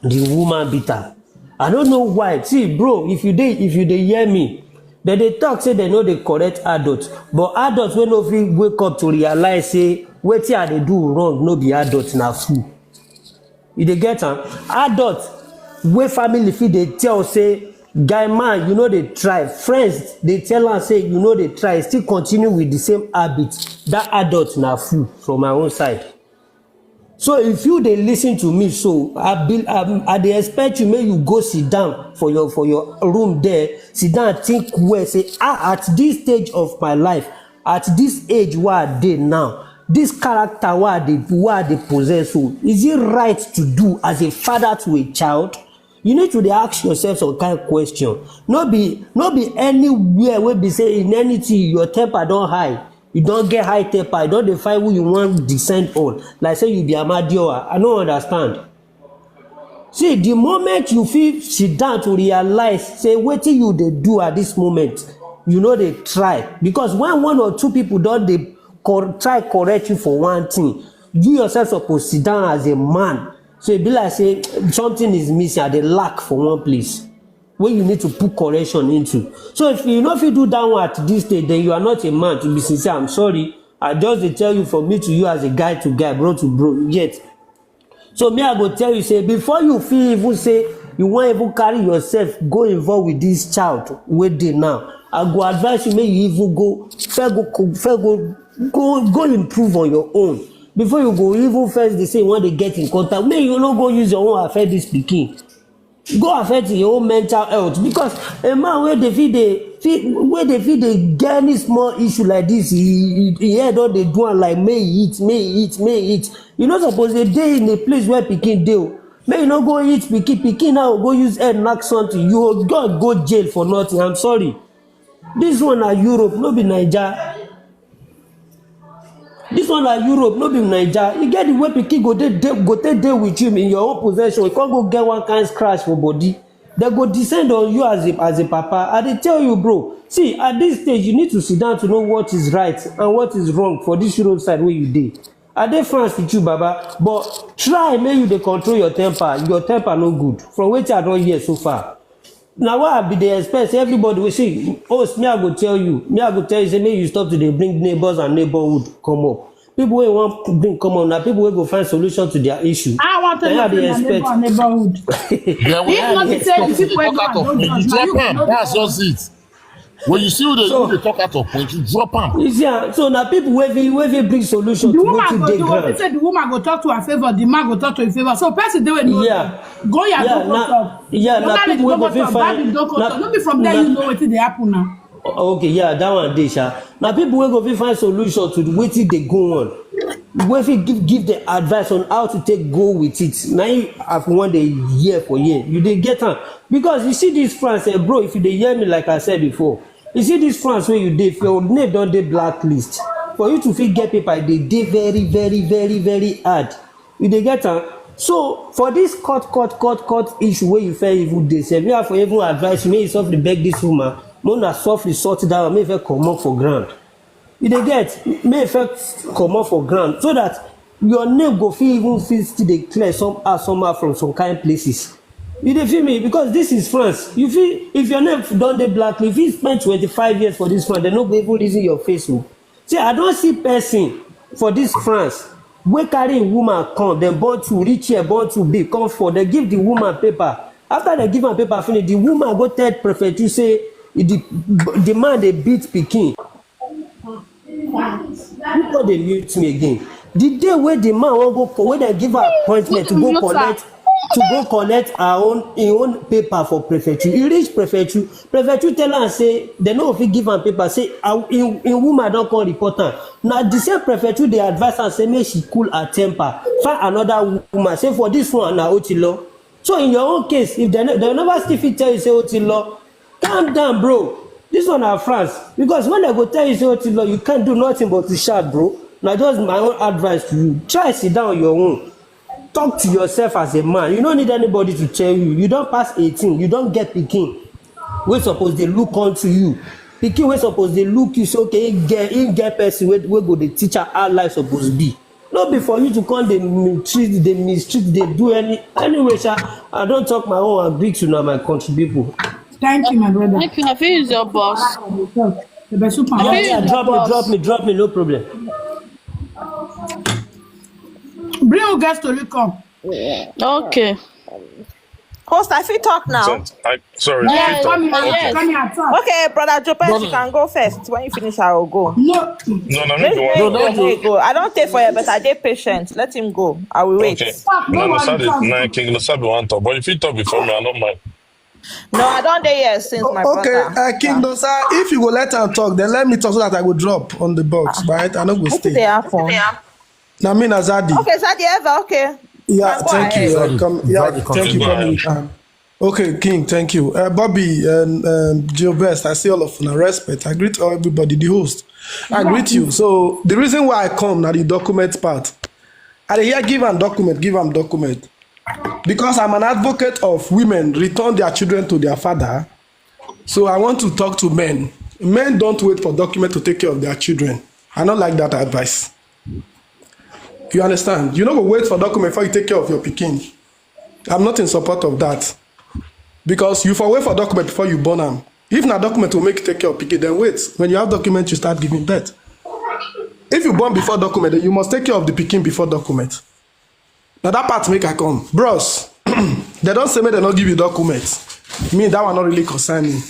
the woman beater. I don't know why. See, bro, if you dey, if you dey hear me, dem dey talk say dem no dey correct adult, but adult wey no fit wake up to realize say wetin I dey do wrong, no be adult, na fool. You dey get am? Adult wey family fit dey tell say, "Guy man, you no dey try." Friends dey tell am say, "You no dey try," still continue with the same habit. That adult na fool from my own side. So if you dey listen to me, so I be, I, I dey expect you make you go sit down for your, for your room there, sit down, think well, say, "Ah, at this stage of my life, at this age wey I dey now, this character wey I dey, wey I dey possess, so is it right to do as a father to a child?" You need to dey ask yourself some kind question. No be, no be anywhere wey be say in anything your temper don high, you don get high temper, you don dey find who you wan descend on, like say you be Amadioha. I no understand. See, the moment you fit sit down to realize say wetin you dey do at this moment, you no dey try, because when one or two people don dey cor-, try correct you for one thing, you yourself suppose sit down as a man. So e be like say something is missing, I dey lack for one place wey you need to put correction into. So if you no fit do that one at this stage, then you are not a man, to be sincere. I'm sorry. I just dey tell you, from me to you, as a guy to guy, bro to bro, you get? So me, I go tell you say, before you fit even say you wan even carry yourself go involve with this child wey dey now, I go advise you make you even go, first go co-, first go, go, go improve on your own before you go even first dey say you wan dey get in contact. Make you no go use your own affect this pikin, go affect your own mental health, because a man wey dey fit dey fit, wey dey fit dey get any small issue like this, he, he, he head don dey do am like, "May he eat, may he eat, may he eat." You no suppose dey dey in a place where pikin dey o. Make you no go eat pikin, pikin now go use head knack something, you go, God, go jail for nothing. I'm sorry. This one na Europe, no be Naija. This one na Europe, no be Naija. You get the way pikin go dey, dey, go take dey with you in your own possession, you come go get one kind scratch for body. Dem go descend on you as a, as a papa. I dey tell you, bro. See, at this stage, you need to sit down to know what is right and what is wrong for this Europe side where you dey. I dey France with you, Baba, but try make you dey control your temper. Your temper no good. From wetin I don hear so far, Now what I be dey expect say everybody will see. Host, me I go tell you, me I go tell you say make you stop to dey bring neighbors and neighborhood come up. People wey wan bring come up na people wey go find solution to their issue. I want to know neighbor neighborhood. If not to say the people wey go and don't judge, you drop am. That's just it. When you see who dey so, who dey talk out of point, you drop am. You see, ah, so na people wey fit wey fit bring solution to wetin dey ground. The woman go do what say the woman go talk to her favour, the man go talk to him favour. So person dey wey no yeah. Go ya yeah, go na, talk. Yeah, na people wey go fit find. No be from there you know wetin dey happen now. Okay, yeah, that one dey sha. Na people wey go fit find solution to wetin dey go on. Wey fit give give them advice on how to take go with it. Na him I wan dey hear for here. You dey get am. Because you see this France, eh, bro, if you dey hear me like I said before, you see this France wey you dey, if your name don dey blacklist, for you to fit get paper, e dey dey very, very, very, very hard. You dey get am? So for this court, court, court, court issue wey you fit even dey sef, me I for even advise you, make you softly beg this woman, make una softly sort that one, make e fit comot for ground. You dey get? Make e fit comot for ground so that your name go fit even fit still dey clear somehow somehow from some kind places. You dey feel me? Because this is France. You fit, if your name don dey blacklist, you fit spend twenty-five years for this France, dem no go even reason your face o. See, I don see person for this France wey carry im woman come, dem born two, reach here born two, babe come for, dem give the woman paper. After dem give am paper finish, the woman go tell prefecture say the the man dey beat pikin. You no dey mute me again. The day wey the man wan go co- wey dem give am appointment to go collect to go collect her own im own paper for prefecture, e reach prefecture, prefecture tell am say dem no go fit give am paper, say her im im woman don come report am. Na the same prefecture dey advise am say make she cool her temper, find another woman, say for this one na otilo. So in your own case, if dem dem never still fit tell you say otilo, calm down, bro. This one na France. Because when dem go tell you say otilo, you can't do nothing but to shout, bro. Na just my own advice to you. Try sit down on your own. Talk to yourself as a man. You no need anybody to tell you. You don pass eighteen. You don get pikin wey suppose dey look unto you. Pikin wey suppose dey look you say okay, im get im get person wey wey go dey teach her how life suppose be. No be for you to come dey mistreat, dey mistreat, dey do any anyway sha. I don talk my own, I greet una my country people. Thank you, my brother. Thank you. I fit use your boss. The best super. Yeah, yeah, drop me, drop me, drop me, no problem. Bring your guest to come. Okay. Host, I fit talk now. So, I, sorry. Yes, come here, yes. Come here, talk. Okay, brother Jopez, you can go first. When you finish, I will go. No, no, no, no, no, no. Go. I don't take for you, but I dey patient. Let him go. I will wait. Okay. King Nosabi want talk, but if you talk before me, I don't mind. No, I don't dey here since my okay, brother. Uh, King Nosa, if you go let am talk, then let me talk so that I go drop on the box, right? I no go stay. Wetin dey happen? Na me na Zadi. Okay, Zadi Eva, okay. Yeah, thank you. Uh, come, yeah, thank you, Bobby. Um, okay, King, thank you. Uh, Bobby and um, Joe Best, I see all of una respect. I greet all everybody, the host. I greet you. So the reason why I come now, the document part. I dey hear give am document, give am document. Because I'm an advocate of women return their children to their father. So I want to talk to men. Men don't wait for document to take care of their children. I don't like that advice. You understand? You no go wait for document before you take care of your pikin. I'm not in support of that. Because you for wait for document before you born am. If na document will make you take care of pikin, then wait. When you have document, you start giving birth. If you born before document, then you must take care of the pikin before document. Na that part make I come. Bros, dem don say make dem no give you document. Me, that one no really concern me.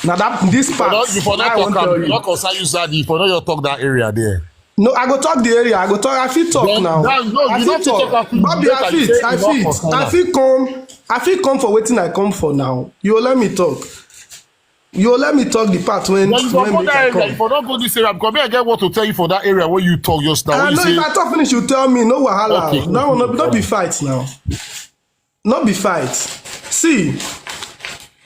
Na that this part, you for not I wan talk am, tell you you. No concern you, Zadi. You for not your talk that area there. No, I go talk the area. I go talk. I fit talk now. Then, no, I you fit no fit talk. Talk after you Bobby, make I I fit, say I you no fit, concern I am. Fit come. I fit come for wetin I come for now. You let me talk. You let me talk the part when Then you for when go make that I area, come. You for not go this area because me I get what to tell you for that area where you talk just now. I When you know say if I talk finish, you tell me no wahala. Okay, That one okay, no, no be okay. Fight now. No be fight. See,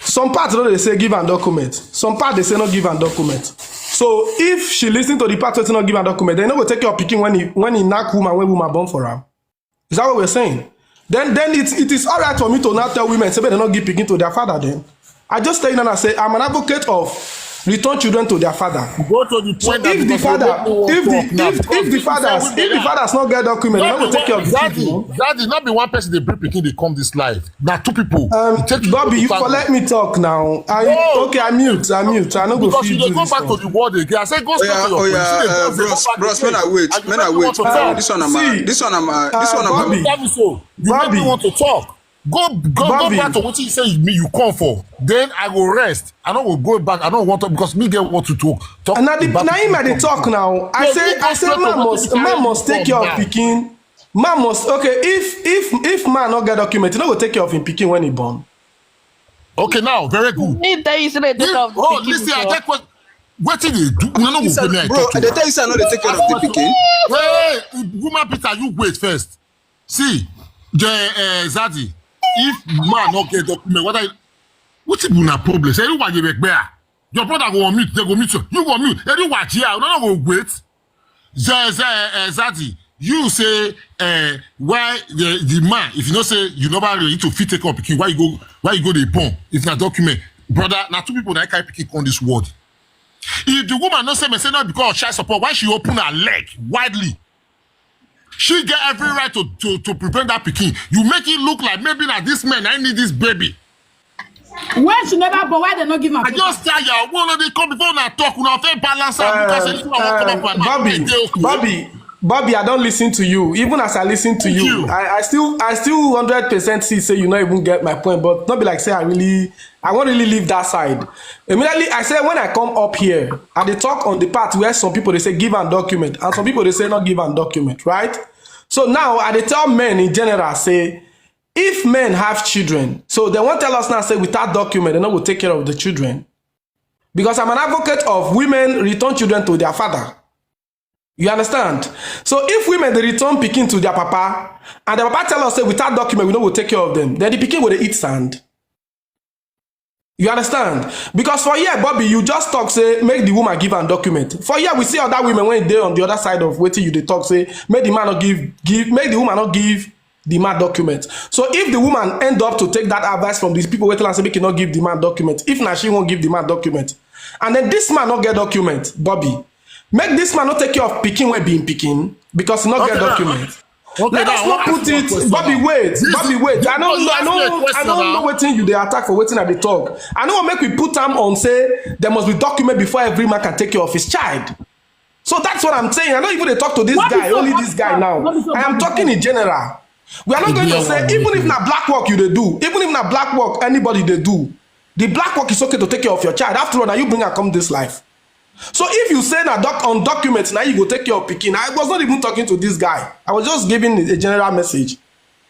some part no dey say give am document. Some part dey say no give am document. So if she listen to the part wey say no give am document, then no go take your pikin when he when he knack woman when woman born for am. Is that what we're saying? Then then it, it is all right for me to now tell women say make dem no give pikin to their father. Then I just tell you now say I'm an advocate of return children to their father. Go to the So point that if the because father, they don't if the talk now, if because if the this is fathers, where if the they are. fathers not get document, they Not not be go take care one of the Zaddy, children. Zaddy, not be one person they bring pikin they come this life. Now two people. Um, It takes two Bobby, people you to for tango. let me talk now. I No, okay, I mute, I mute. I no go because you do dey go this back to one. the world again. I say go Oh straight yeah, to your oh point. You yeah, see the uh, boss dey go bros, back bros, men again, are wait, and you men never are want wait. to Uh, talk. This one, I'm uh, see, this one, I'm uh, this uh, one, I'm Bobby, Tell me so. You make me Bobby, want to talk. Go go go Bobby, back to what you say me you come for. Then I go rest. I no go go back. I no want to because me get what to talk. Talk and now the, back now to him the I dey topic. talk now. I So say you go I say straight to man what must you man carry must take come care of now. pikin. Man must okay if if if man not get document, you no go take care of him pikin when he born. Okay, now very good. If they easily take If, off the oh, pikin listen, I before. get what. What did they do? No, no, Listen, go me. I bro, talk they now. tell you say I know they take care of the pikin. Hey, woman Peter, you wait first. See, the uh, Zaddy, if man not get document, what I what if una problem? Say you want you back there. Your brother go on mute, they go mute you. You go mute. They do what here? No, no, go wait. Zaz- uh, uh, Zaddy, you say uh, why the, the man, if you know say you never ready to fit take up pikin, why you go why you go the born? If na document, brother, now two people that can pick on this word. If the woman not say me say not because of child support, why she open her leg widely? She get every right to, to, to prevent that pikin. You make it look like maybe now this man I need this baby. When she never born, why they not give her I just tell you, one of they come before una talk, una fit balance am. Look as Um, if I want come um, up and Bobby, dey okay. Bobby, Bobby, I don't listen to you. Even as I listen to Thank you, you. I, I still I still hundred percent see say you not even get my point, but not be like say I really I won't really leave that side. Immediately I say when I come up here, I dey talk on the part where some people they say give and document, and some people they say not give and document, right? So now I dey tell men in general say if men have children, so they won't tell us now say without document they not go take care of the children. Because I'm an advocate of women return children to their father. You understand? So if women they return pikin to their papa, and the papa tell us say without document we no go take care of them, then the pikin will they eat sand. You understand? Because for here, Bobby, you just talk say make the woman give am document. For here, we see other women when they on the other side of waiting you they talk say make the man not give give make the woman not give the man document. So if the woman end up to take that advice from these people waiting and say make he not give the man document, if not she won't give the man document, and then this man not get document, Bobby, make this man not take care of pikin wey be him pikin because he not Okay, get now, document. okay, Let now, us I not want to put ask you a it, question Bobby. now. Wait, This Bobby, is- wait. you I don't, know, I ask me a don't, I question don't now. know what thing you they attack for waiting at the talk. I know what make we put time on say there must be document before every man can take care of his child. So that's what I'm saying. I don't even dey talk to this What is guy, so only bad? This guy What now. is so I am bad? Talking in general. We are not going to Yeah, say one even if thing. Na black work you dey do, even if Na black work anybody dey do, the black work is okay to take care of your child. After all, now you bring her come this life. So if you say Na doc on documents now you go take care of pikin, I was not even talking to this guy. I was just giving a general message.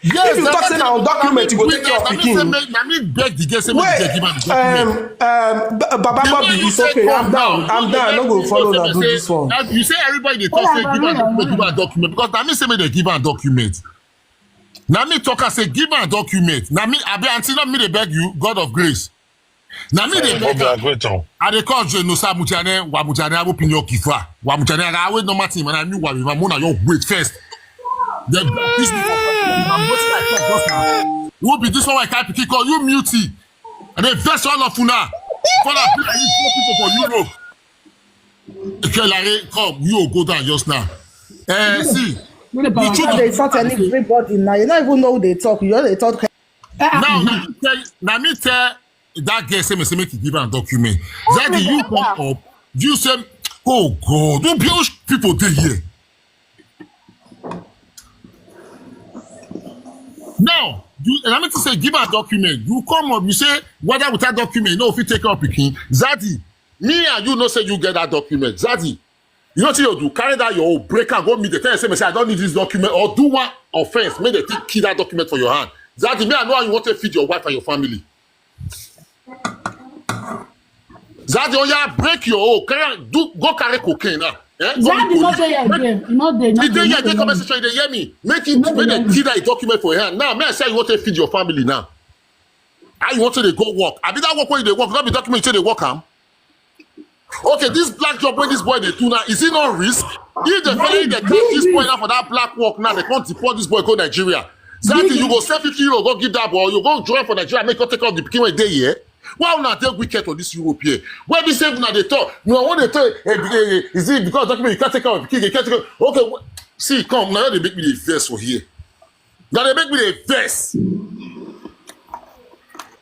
Yes, If you na talk say wetin Na on na document you go me take care of na me say pikin. make na me beg the girl say make the girl give am the Wait, document. um, um, Ba- Baba The way Bobby, you say okay. come I'm down. now, I'm you down. I dey no go make follow people Una do say- this one. Now you say everybody dey talk Hold say on, give am hold on, document, give hold on. am document because na me say make dem give am document. Na me talk am say give am document. Na me abi aunty, not me dey beg you, God of grace. Na me dey beg Bobby am. Agweton. I dey call Jane Nosa Mujane, wa Mujane, I open your kifa. Wa Mujane, I wait no matter, man. I knew what we want. Mona, your wait first. Then this is what I talk just now. Who be this one? I can't pick call you muty. And then first all of una. For that be like you four people for Europe. Okay, Larry, come. You go down just now. Eh, see. What about The truth They insult everybody now. You don't even know who they talk. You only talk. Now, na me tell, na me tell that girl say me say make you give am document. Zaddy, you come up. You say, oh God, who build people dey here? Now, you, let me say, give am document. You come up, you say whether without document, no, if you take up pikin. Zaddy, me and you know say you get that document. Zaddy, you know what you do? Carry that your own break and go meet the tell say, me say I don't need this document or do one offense. Make they take kill that document for your hand. Zaddy, me I know how you want to feed your wife and your family. Zaddy, oh yeah, break your own. Carry, do go carry cocaine now. Eh? Go Zaddy meet not police. there again. Not there. He Not dey here, there. dey comment section, he dey hear me. Make it, No, make no, dem no. Kill that document for your hand. Now, me I say you want to feed your family now. How you want to dey go work? I be that work when you dey work, not be document say dey work am. Okay, this black job when this boy dey do now, is it not risk? If the fellow dey catch this boy now for that black work now, they can't deport this boy go Nigeria. Zaddy, you go sell fifty euro, go give that boy, you go join for Nigeria, make you take off the pikin wey dey here. Why una dey wicked for this Europe here? Where be say una dey talk? Una wan dey talk. Eh, eh, eh, is it because document you can't take care of pikin? You can't take care. Okay, wh- see, come now. They make me dey vex for here. Now they make me dey vex.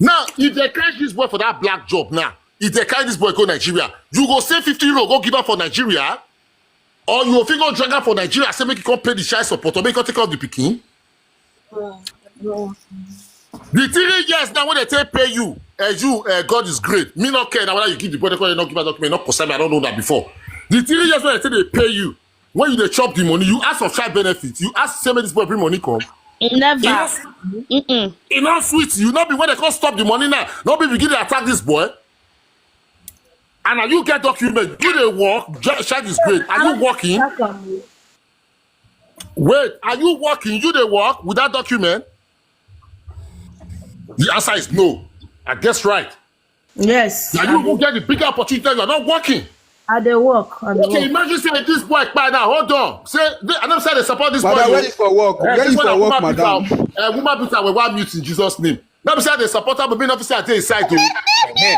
Now, if they catch this boy for that black job now, if they carry this boy go Nigeria, you go save fifty euro, go give her for Nigeria, or you fit go drag her for Nigeria, say make you come pay the child support or make you come take care of the pikin. The three years now when they take pay you, as you, uh, God is great. Me not care now whether you give the boy the call, not give her document, not concern me. I don't know that before. The three years when they take they pay you, when you dey chop the money, you ask for child benefit, you ask say make this boy bring money come. Never. You know, Mm-mm. E no sweet you. No be when they come stop the money now. No be begin to attack this boy. And now you get document. You dey work. Child is great. Are you working? Wait, are you working? You dey work without document? The answer is no. I guess right. Yes. Now you go get the bigger opportunity. You are not working. I dey work. I dey Okay, work. Imagine say this boy kpai now. Hold on. Say I never said they support this boy. Madam, Oh. where is for work? Eh, Where this is one for na work, woman beater. madam? Uh, woman beater will want mute in Jesus' name. Let me say they support her, but me not say I dey inside though. Eh,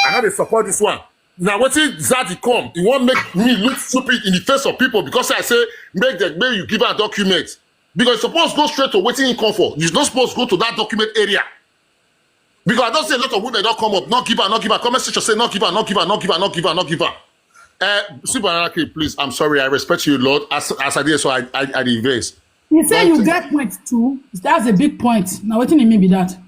I know they support this one. Now what is Zaddy come? He won't make me look stupid in the face of people because I say make the make you give her a document. Because you suppose go straight to waiting in comfort. You're not supposed to go to that document area. Because I don't see a lot of women don't come up, not give her, not give her. Comment section say not give her, not give her, not give her, not give her, not give her. Uh, Sibaraki, please, I'm sorry, I respect you a lot. As as I did, so I I, I reverse. You say you Don't- get point too. That's a big point. Now, what do you mean by that?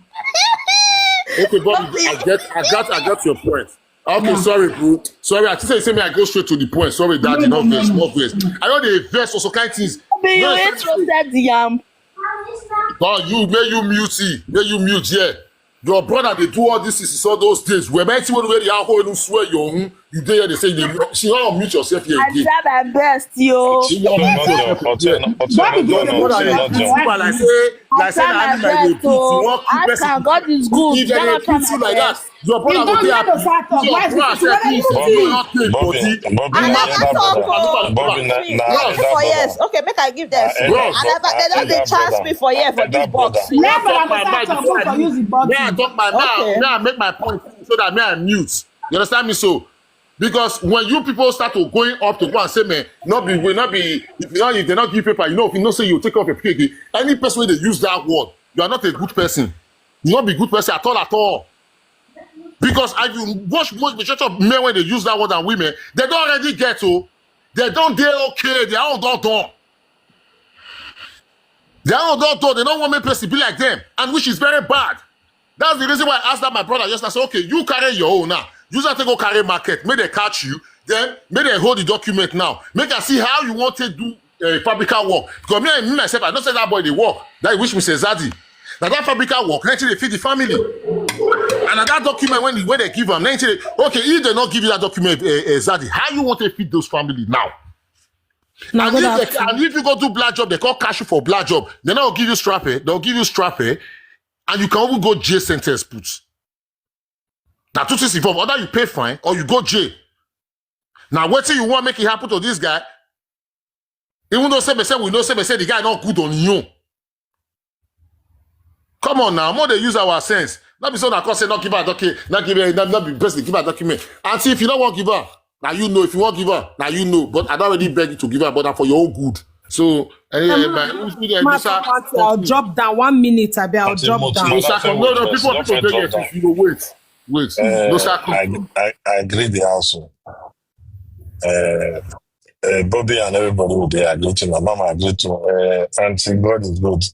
Okay, Bobby, I get I got I got your point. Okay, Yeah. Sorry, bro. Sorry, I think say me I go straight to the point. Sorry, daddy, No, not no, verse, no, no. not verse. I know they verse also kind things. Be you No, hate roasted yam. God, you may you mute it, may you mute here. Your brother they do all this is all those days. Where my team where they are holding swear you you there they say they see how mute yourself here I again. Try my best, yo. See how mute Otu yourself otu here. na otu Bobby na go ọjọọ dey na go otu dey na like ọjọọ. Super like say like say Try na my animal dey best, put you oh. wan kill Ask person. am, God is good. If they Never dey try put you my like best. That, your brother He go don't dey know the happy. fact of Your why brother it's say why please you for see. me not dey Bobby, body. Bobby, I na never elder talk, brother. Oh. Bobby, na na Bros, elder for brother. yes. Okay, make I give them. Na Space. elder I never. They brother. Don't dey Elder chance brother. Me for here for Elder this box. brother. Never Don't am talk my I mind talk before I for do. use the body. May I talk my Okay. now? May I make my point so that may I mute? You understand me? So because when you people start to going up to go and say, man, not be we not be if you not if they not give paper, you know if you know say you take off your P K. Any person when they use that word, you are not a good person. You not be good person at all at all. Because I you watch most majority of men when they use that word and women, they don't already get to. They don't they okay. They are all done done. They are all done done. They don't want make person be like them, and which is very bad. That's the reason why I asked that my brother just I said, okay, you carry your own now. You just have to go carry market. May they catch you. Then may they hold the document now. Make I see how you want to do uh, fabrical work. Because me, me myself, I don't say that boy they work. That which we say Zaddy. Now that fabrical work, let they feed the family. And that document when when they give them, let okay, if they not give you that document, uh, uh, Zaddy, how you want to feed those family now? Now And go if, back they, and if you go do black job, they call cash you for black job. They not give you strap, eh? They'll give you strap, eh? And you can even go jail sentence put. Now two things involved. Either you pay fine or you go jail. Now wait till you want make it happen to this guy. Even though say me say we know say me say the guy not good on you. Come on now, more they use our sense. Not be so that cause say not give her document, not give her, not, not be best give her document. And see if you don't want give her, now you know. If you want give her, now you know. But I don't already beg you to give her, but for your own good. So anyway, my who's me there, Ma, Musa, I'll drop down one minute. Abi, I'll drop down. Musa, come. No, no, people, people dey here. You go wait, wait. Uh, Musa, come. I, I, I agree the house. Uh, uh, Bobby and everybody will be agree to my mama agree to. Uh, Auntie, God is good.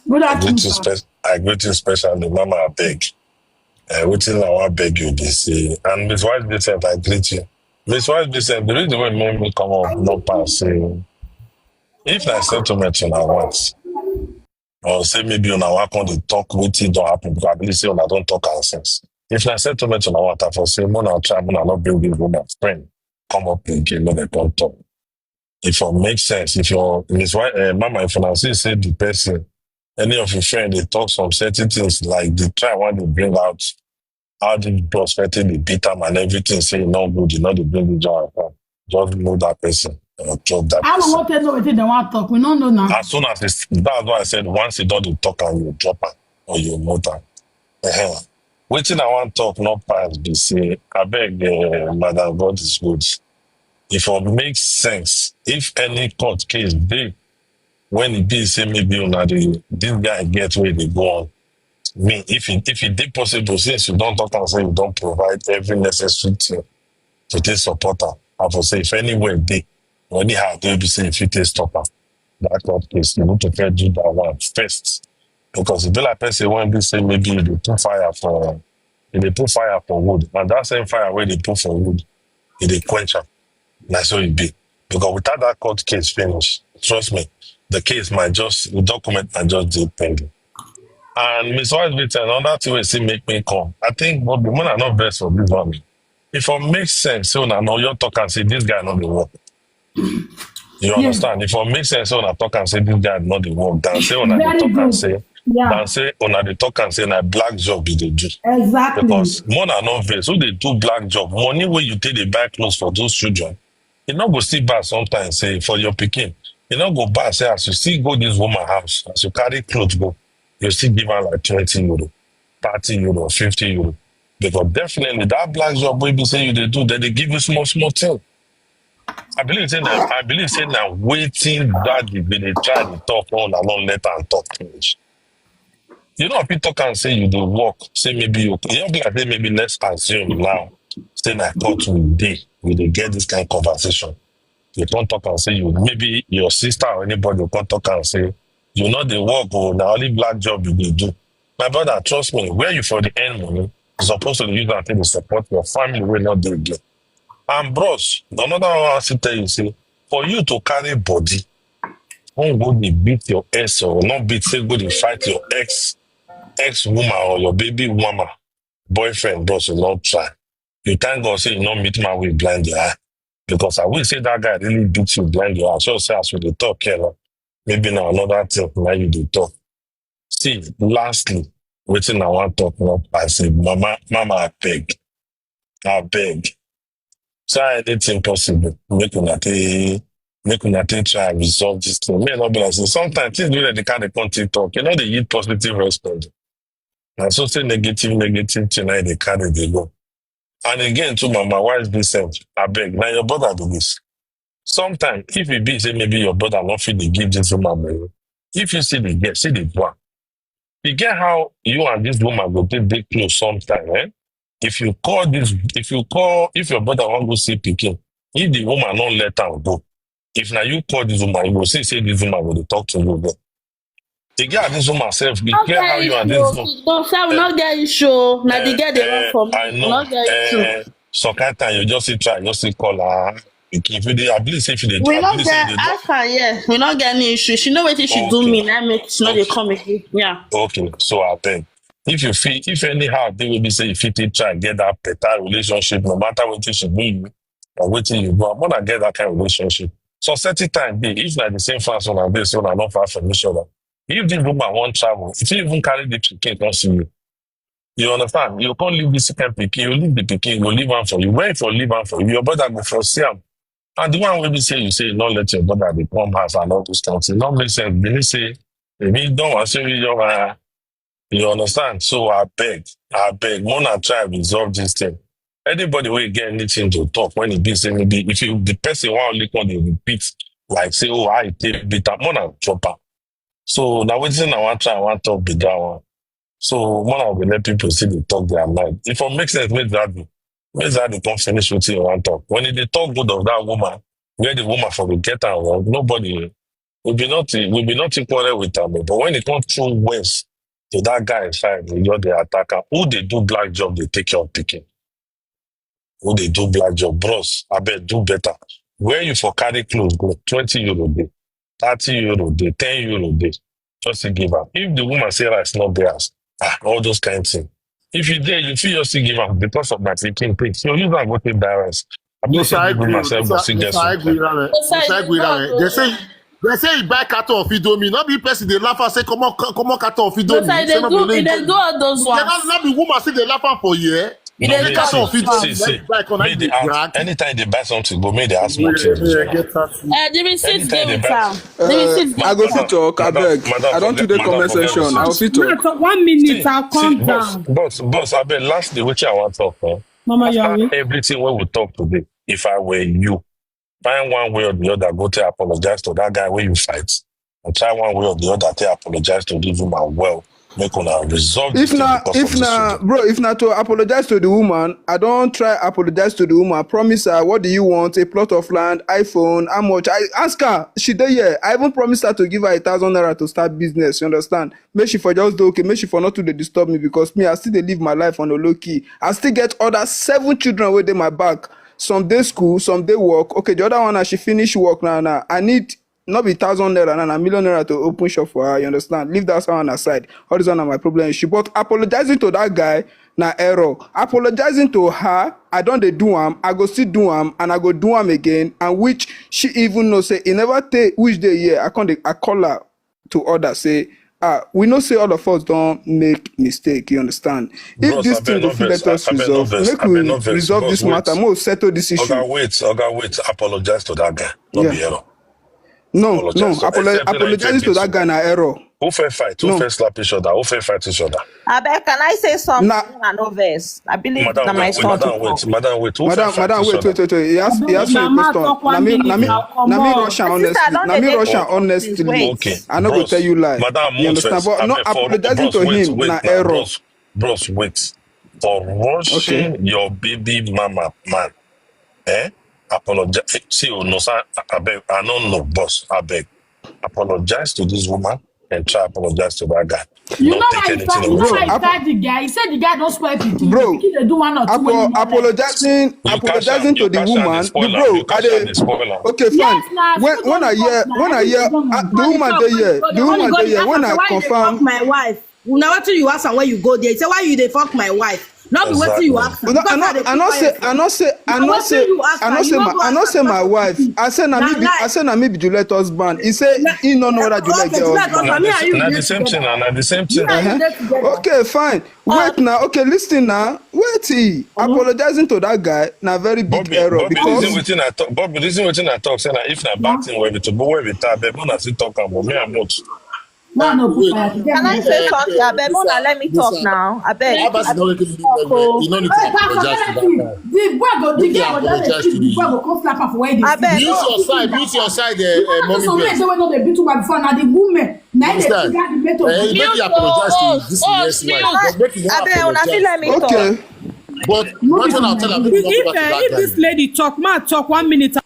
Good I afternoon, greet you sir. spe- I greet you specially, Mama. I beg. Uh, waiting now, I beg you this. Uh, and Miss White Vincent, I greet you. Miss White Vincent, the reason why make me come up, no pass. Uh, if na settlement una want, or say maybe una want come dey talk wetin don happen because I believe say una don talk am since. If na settlement una want, I for say una try una no bring the woman friend come up again make dem come talk. If it make sense, if your Miss White, uh, Mama, if una see say the person, any of your friend, they talk some certain things like the try when they bring out how the boss fighting the beat am and everything, say e no good, e no dey bring the joy and come. Just move that person or drop that How we person. Want to know wetin they want talk? We don't know now. As soon as it's, that's why I said once you don't dey talk and you drop am or you mute am. Uh-huh. Wetin I wan talk no pass be say, abeg, eh, Madam God is good. If it makes sense, if any court case dey, when e be say maybe una dey, this guy get where dey go on, me, if e, if e dey possible, since you don talk am say you don provide every necessary thing to take support am, I for say if anywhere dey, or anyhow dey be say you fit take stop am, that court case, you need to first do that one first. Because e be like person wey be say maybe you dey put fire for, you dey put fire for wood, and that same fire wey dey put for wood, e dey quench am. Na so e be. Because without that court case finish, trust me, the case might just, the document might just dey pending. And Miss Wise Victor, another thing wey still make me come. I think, but the one I no vex for this one. If it makes sense, so now, now you're talking, say this guy no dey work. You Yeah. understand? If it makes sense, so now talk and say this guy no dey work. Than say una dey Very talk and good. say, Yeah. than say una dey talk and say na black job you dey do. Exactly. Because more than no vex, who dey do black job, money wey you take dey buy clothes for those children, e no go still bad sometimes. Say for your pikin, e no go bad. Say as you still go this woman house, as you carry clothes go, you still give her like twenty euro, thirty euro, fifty euro. Because definitely that black job wey be say you dey do, then they give you small small thing. I believe say na, I believe say na wetin daddy be dey try to talk all along, let am talk finish. You know, people talk and say you dey work, say maybe you, you be like say maybe let's assume now, say na court we dey, we dey get this kind of conversation. You come talk and say you, maybe your sister or anybody will come talk and say, you know, dey work, oh, na only black job you dey do. My brother, trust me, where you for the end money, you supposed to use that thing to support your family wey no dey again. And bros, another one I still tell you, say, for you to carry body, don't go dey beat your ex or not beat, say go dey fight your ex, ex woman or your baby mama, boyfriend, bros, you not try. You thank God say you not meet man with blind your eye. Because I will say that guy really beat you blind your eye. So say as we dey talk here, no? Maybe now another thing, now you dey talk. See, lastly, wetin I wan talk now, I say, mama, mama, I beg, I beg. Try anything possible. Make una take, make una take try resolve this thing. May not be like say sometimes things wey dey kind of come TikTok, you know, they yield positive response. And so say negative, negative thing, now they carry they go. And again, to mama, why is this self? I beg. Now your brother do this. Sometimes, if it be say maybe your brother not fit dey give this woman money, if you see the girl, see the one, you get how you and this woman go take dey close sometime, eh? If you call this, if you call, if your brother wan go see pikin, if the woman not let am go, if now you call this woman, you go see say this woman go dey talk to you again. The girl, this woman self, be No clear how get you and issue. this woman. No, sir, we no get issue. Na the Eh, girl dey eh, run for me. I We know. no get issue. Eh, so kind time you just sit try, just sit call her. If you dey, I believe say if you dey, We I no believe say get you dey do. Ask her, yes. We no get any issue. She know wetin she do Okay. me. That make she no dey Okay. come again. Yeah. Okay, so I beg. If you feel, if anyhow they will be say if you fit try get that better relationship, no matter what she do you or what you go, I wanna get that kind of relationship. So certain time be if like the same fast one and this one are not far from each other. If this woman won't travel, if you even carry the pikin, don't see you. You understand? You can't leave this second pikin, you leave the pikin, you leave one for you. Where if you leave one for you, your brother go for see am. And the one wey be say you say not let your brother dey come house and all those things, it not make sense. Believe say if you don't want say you don't want, you understand? So I beg, I beg, wanna try resolve this thing. Anybody wey get anything to talk when e be say maybe if you the person wan only come dey repeat like say oh I take beat am, wanna drop am. So na wetin I wan try, I wan talk be that one. So wanna go let people see dey talk their mind. If it make sense, make that be. Make that dey come finish wetin you wan talk. When e dey talk good of that woman, where the woman for go get am wrong, nobody we be not we be not quarrel with am. But when it come through words to that guy side, you just dey attack am. Who dey do black job dey take care of pikin? Who dey do black job? Bros, I beg do better. Where you for carry clothes go, twenty euro dey, thirty euro dey, ten euro dey. Just to give am. If the woman say rice not theirs, ah, all those kind things. If you dey, you feel just to give am because of my pikin thing. So you go go take that rice. I believe Musa say the woman Igwe, self go Musa, still get Musa something. Igwe, Musa Musa Igwe, Igwe, God, they oh. say they say he buy carton of Indomie. Not be person they laugh and say come on, come on, carton of Indomie. Musa, Say they no do, be they Indomie. do all those They not, ones. not be woman say they laugh am for here. You dey Make talk am fit fast. See, see, Like on Make the the ask drag. Anytime they buy something, go make the ask small things. Yeah, get that. Uh, the receipt Anytime they dey buy, town. The Uh, receipt I dey go fit town. Talk, I madam, beg. I madam, don't do forget, the madam, comment forget section. receipt. I will fit Now talk. talk one minute, See, I'll see, come boss, down. Boss, boss, I beg, lastly, which I want talk, eh? Mama After Yari. Everything we will talk today, if I were you, find one way or the other, go to apologize to that guy where you fight. And try one way or the other to apologize to this woman well. Make una resolve this If thing na, because if of this na, children. Bro, if na to apologize to the woman, I don't try apologize to the woman. I promise her, what do you want? A plot of land, iPhone, how much? I ask her, she dey here. I even promised her to give her a thousand naira to start business. You understand? Make she for just do okay. Make she for not to dey disturb me because me, I still dey live my life on a low key. I still get other seven children wey dey my back. Some dey school, some dey work. Okay, the other one, as she finish work now, now I need not be thousand naira, na na million naira to open shop for her. You understand? Leave that one aside. All this one na my problem issue. But apologizing to that guy na error. Apologizing to her, I don dey do am, I go still do am, and I go do am again. And which she even know say e never take which day here. I come dey, I call her to order say, ah, we know say all of us don make mistake. You understand? If Bros, this I thing beg go no fit vex. let I, us I beg no resolve, vex. make I beg we no vex. resolve Bros, this wait. Matter. Make we settle this issue. Oga, wait. Oga, wait. Apologize to that guy. No Yeah. Be error. No, no. Apologize to Apolo- Except when I Apologizing to introduce that guy you. Na error. Who fair fight? Who No. Fair slap each other? Who fair fight each other? Abeg, can I say something? Na I no vex. I believe Madam, na my wait. son Madam, to wait. talk. Madam, wait. Who fair Madam, fight madam, each wait, other? wait, wait, wait. He asked, he asked me a Mama, question. talk one Na me, minute, na me, I'll come na me on. rush am My sister, I honestly. don Na dey me make rush am up things. Honestly. Wait. Okay. I no go Bros, tell you lie. Madam, You understand? Moses, But not abeg, for, apologizing bros, to wait, him wait na now, error. Bros, bros, wait. For rushing your baby mama, man, eh? Apologize. See, oh, no, sir. I beg. I don't know, boss. I beg. Apologize to this woman and try apologize to that guy. You Don't know take why he anything fight? You away know from why him. he Bro, fight the guy? He said the guy don't spoil pikin. Bro. Pikin dey do one or two when Apo- you no like. Apologizing, You catch apologizing am, to you the catch am, dey woman. The spoil am. Bro, You I catch am, dey dey spoil am. Okay, fine. Yes, na When still when I don hear talk na. when I How you hear dey go ah, on? the How you woman talk? dey When here, you go the dey woman only dey here. ask When am I say why you dey fuck confirm, my wife. Na wetin you ask am when you go there. Say why you dey fuck my wife. No be wetin you Exactly. ask am. No, Because I no, I dey I no put say, fire I no say, I Na no wetin say, you ask I am. no You say no my, go I no ask say am my about wife. pikin. I say na Na me be, I lie. say na me be Juliet husband. He say Na he no know whether Juliet okay, get Juliet husband. Na husband. Me the, and you na dey the same thing. together. Na, na the same Me thing. and you Uh-huh. dey together. Okay, fine. Wait now. Okay, listen now. Wait. He apologizing to that guy na very big Bobby, error Bobby, reason because wetin I talk. Bobby, reason wetin I talk. Say na if na bad thing wey be to, but wey be tab, but na still talk am. But me, I must. Why no put Wait. fire? Can I say something? Abeg, Mona, let me talk now. Abeg, Abbas is abeg, not really talk you o. need to Wait, apologize to that forget guy. The boy go, the Make girl you go just dey apologize see, to the the boy go come slap am for where he dey Abeg, Mute your side, mute your side, uh, uh, Because mommy some men bless. Say wey no dey beat woman before, na the woman na him dey Understand? trigger the mate of Eh, make you apologize to this in next life. But make you not abeg, una fit apologize. Let me talk. Okay. But what I'll tell her, make you not If go back uh, to if that this guy. Lady talk, man talk one minute.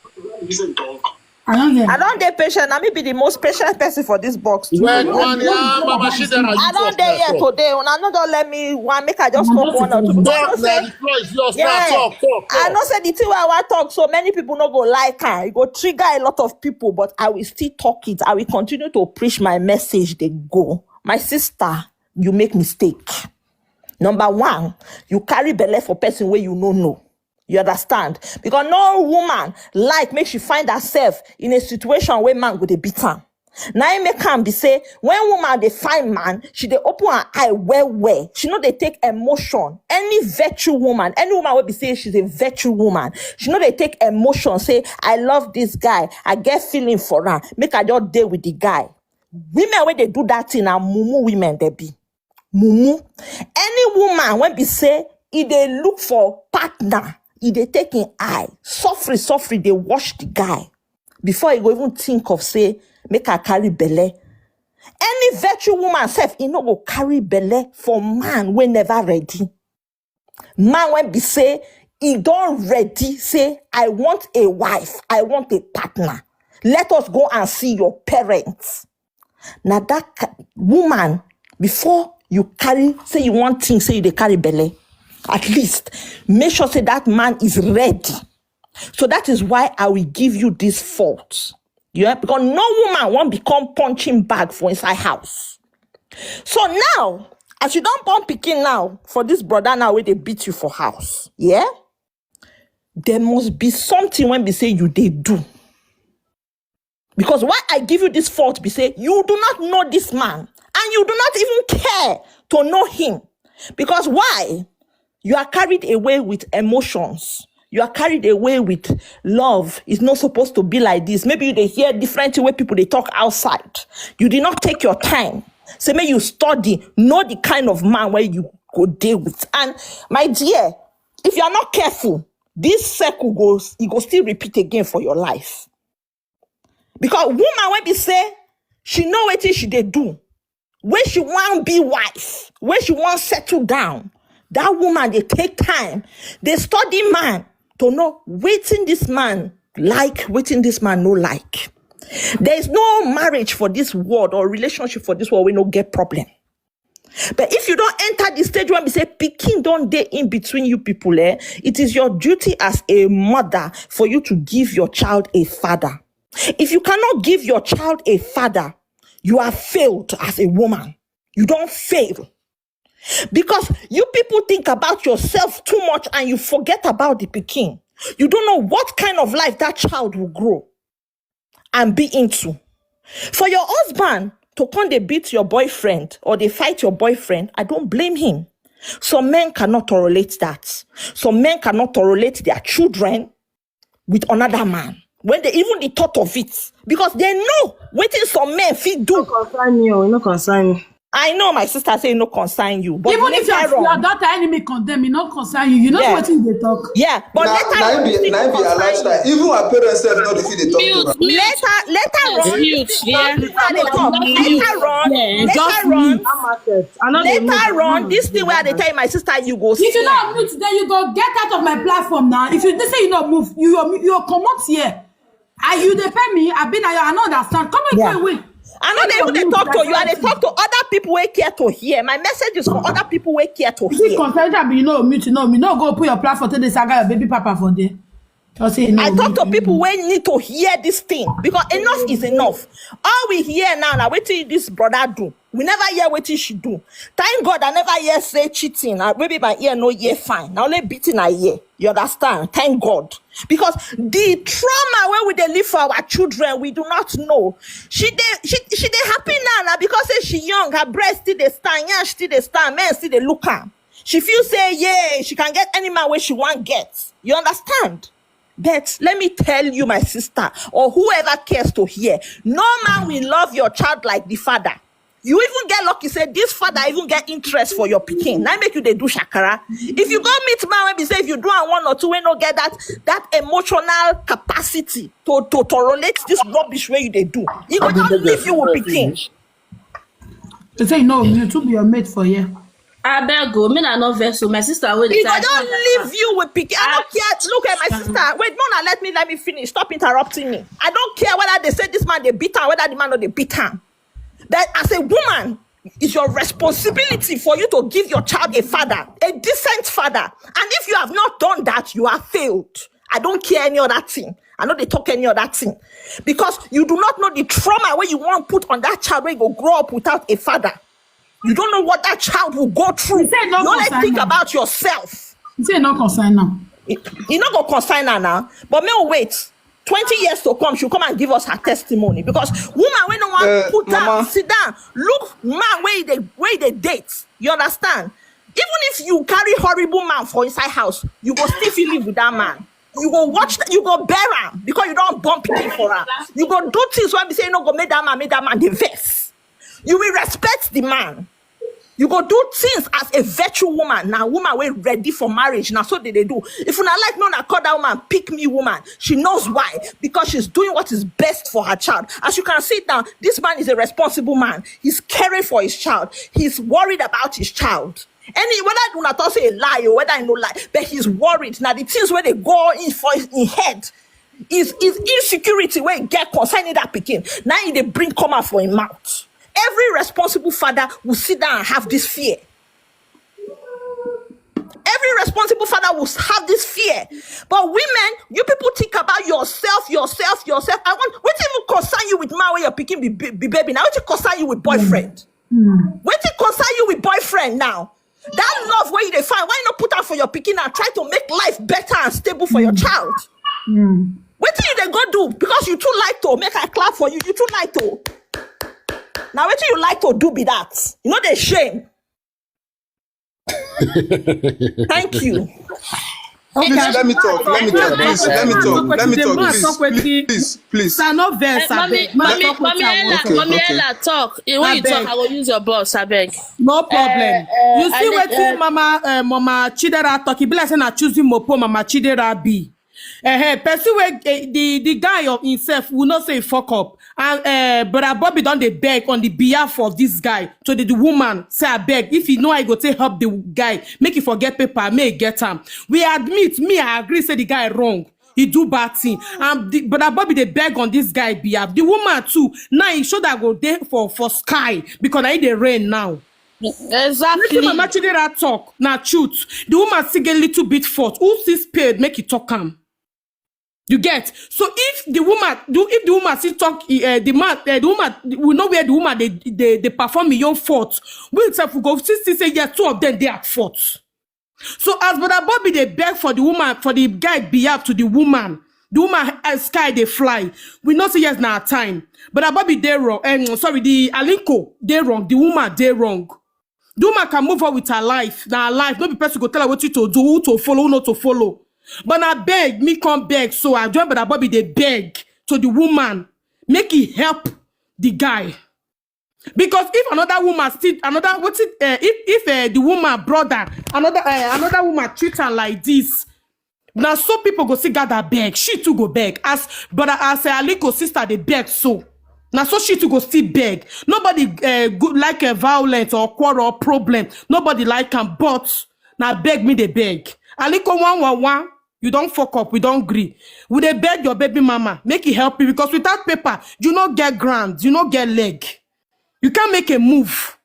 I don't hear. I don dey patient. Na me be the most patient person for this box. Well, one, yeah, Mama Shida, I don dey here today. Una no don let me one make I just talk one or two. Because I know Don't say let the floor is yours. Yeah. Talk, talk, I talk. Know say the thing wey I wan talk so many people no go like am. E go trigger a lot of people, but I will still talk it. I will continue to preach my message dey go. My sister, you make mistake. Number one, you carry belle for person wey you no know. You understand? Because no woman like make she find herself in a situation where man go dey beat am. Na im make am be say when woman dey find man, she dey open her eye well well. She no dey take emotion. Any virtue woman, any woman wey be say she's a virtue woman, she no dey take emotion. Say I love this guy, I get feeling for am. Make I just dey with the guy. Women wey dey do that thing na mumu women dey be. Mumu. Any woman wey be say e dey look for partner, e dey take im eye, suffering, suffering dey watch the guy before e go even think of say make I carry belle. Any virtue woman sef, e no go carry belle for man wey never ready. Man wey be say e don ready, say I want a wife, I want a partner. Let us go and see your parents. Na that woman, before you carry, say you want things, say you dey carry belle, at least make sure say that man is ready. So that is why I will give you this fault. Yeah, because no woman won't become punching bag for inside house. So now, as you don born pikin now for this brother now wey dey beat you for house, yeah, there must be something wey be say you dey do. Because why I give you this fault be say you do not know this man and you do not even care to know him. Because why? You are carried away with emotions. You are carried away with love. It's not supposed to be like this. Maybe you dey hear different way people dey talk outside. You did not take your time. Say make you study, know the kind of man where you go dey with. And my dear, if you are not careful, this circle goes, it go still repeat again for your life. Because woman wey be say she know wetin she dey do, wey she wan be wife, wey she wan settle down, that woman dey take time, dey study man to know wetin this man like, wetin this man no like. There is no marriage for this world or relationship for this world wey no get problem. But if you don't enter the stage where we say pikin don dey in between you people, eh, it is your duty as a mother for you to give your child a father. If you cannot give your child a father, you have failed as a woman. You don't fail. Because you people think about yourself too much and you forget about the pikin. You don't know what kind of life that child will grow and be into. For your husband to come dey beat your boyfriend or dey fight your boyfriend, I don't blame him. Some men cannot tolerate that. Some men cannot tolerate their children with another man. When they even the thought of it, because they know wetin some men fit do. Concern me, oh, no concern me. I know my sister say no concern you, but Even if your, later your on, daughter enemy condemn, e no concern you. You know Yeah. wetin dey talk. Yeah, but Na later na on, im be it na im be her concern lifestyle. Even her parents sef no dey fit dey talk to Mute, her. mute, Later, later on, mute, yeah. later they talk. Later on, Yeah, later just on, mute. That market. I know they move. later on, this thing where they tell you, my sister, you go If you see am. Not mute, then you go get out of my platform now. If you say you not move, you you, you come out here. Are you dey pay me? I been I, I don't understand. Come and Yeah. go away. I know they even dey talk to you. I dey talk to other people wey care to hear. My message is for other people wey care to Is it hear. concern that you know mute, you know me. No go put your platform today, saga your baby papa for there. Just say no. I talk to mute. People wey need to hear this thing because enough is enough. All we hear now na wetin this brother do. We never hear wetin she do. Thank God I never hear say cheating. I, maybe my ear no hear fine. Na only beating I hear. You understand? Thank God. Because the trauma wey we dey live for our children, we do not know. She dey she she dey happy now na because say she young, her breast still dey stand, yansh still dey stand, men still dey look am. She feel say yeah, she can get any man wey she wan get. You understand? But let me tell you, my sister, or whoever cares to hear, no man will love your child like the father. You even get lucky say this father even get interest for your pikin. Na make you dey do shakara. If you go meet man wey be say if you do am one or two wey no get that that emotional capacity to to tolerate this rubbish wey you dey do, he go just leave you with pikin. They say no, you too be your mate for here. Abeg o, me na no vex o. My sister wey He dey go try just leave you with pikin. I don't care. Look at my sister. Wait, Mona, let me let me finish. Stop interrupting me. I don't care whether they say this man dey beat am, whether the man no dey beat am. But as a woman, it's your responsibility for you to give your child a father, a decent father. And if you have not done that, you have failed. I don't care any other thing. I know they talk any other thing. Because you do not know the trauma where you want put on that child when you go grow up without a father. You don't know what that child will go through. You said no You only concern think am. About yourself. You say no concern now. You no go concern her now. But me wait. Twenty years to come, she'll come and give us her testimony. Because woman when no one Uh, put down, Mama. Sit down, look man where they where they date. You understand? Even if you carry horrible man for inside house, you go still feel live with that man. You go watch, you go bear him because you don't bump him for her. You go do things when we say no go make that man, make that man the vex. You will respect the man. You go do things as a virtual woman. Now, woman we ready for marriage. Now, so did they do. If you not like no, na call that woman pick me woman. She knows why. Because she's doing what is best for her child. As you can see now, this man is a responsible man. He's caring for his child. He's worried about his child. Any whether you not say a lie or whether I no lie, but he's worried. Now the things where they go in for his in head is is insecurity where he get concerning that pikin. Now he dey bring come out for him mouth. Every responsible father will sit down and have this fear. Every responsible father will have this fear. But women, you people think about yourself, yourself, yourself. I want what even concern you with man where your pikin be, be, be baby. Now what concern you with boyfriend? What concern you with boyfriend now? That love where you dey find, why you not put out for your pikin and try to make life better and stable for your child? What you dey go do because you too like to make I clap for you. You too like to. Now what you like to do be that? You know they shame. Thank you. Please, let me talk. Let me talk. Please, let me talk. Let me talk. Please, please, please. Sir, no vex, Eh, mommy, abeg. Ma mommy, talk mommy wetin I Ella, want. Okay, mommy okay. Ella, talk. Eh, When you talk, Abeg. I will use your boss. I beg. No problem. Eh, eh, You see I- wetin eh, Mama uh, Mama Chidera talk. E be like say na choosing mopo Mama Chidera be. Uh, person wey uh, the the guy of himself will not say fuck up. And uh, brother Bobby don dey beg on the behalf of this guy to the, the woman say abeg if you know I go take help the guy make he forget paper make he get am. We admit me I agree say the guy wrong. He do bad thing and the, brother Bobby dey beg on this guy behalf. The woman too now he show that go dey for for sky because na he dey rain now. Wetin Exactly. Mama Chidera talk na truth. The woman still get little bit fault. Who still spade make he talk am? You get? So if the woman do if the woman still talk uh, the man uh, the woman we know where the woman they they, they perform your own fault. We itself we go still still say yes two of them they at fault. So as brother Bobby they beg for the woman for the guy behalf to the woman. The woman uh, sky they fly. We know say yes now time. Brother Bobby they wrong. Um, sorry, the Alinko they wrong. The woman they wrong. The woman can move on with her life. Now her life, no be person go tell her what you to do, who to follow, who not to follow. But I beg, me come beg. So I join brother Bobby they beg to the woman, make it help the guy. Because if another woman still another what it, uh, if if uh, the woman brother another uh, another woman treat her like this, now so people go see gather beg. She too go beg. As brother as uh, Aliko sister they beg so. Now so she too go still beg. Nobody uh, good like a violence or quarrel or problem. Nobody like am, but now beg me they beg. Aliko one one one. You don't fuck up. We don't agree. We they beg your baby mama make it help you because without paper you no get ground, you no get leg. You can't make a move.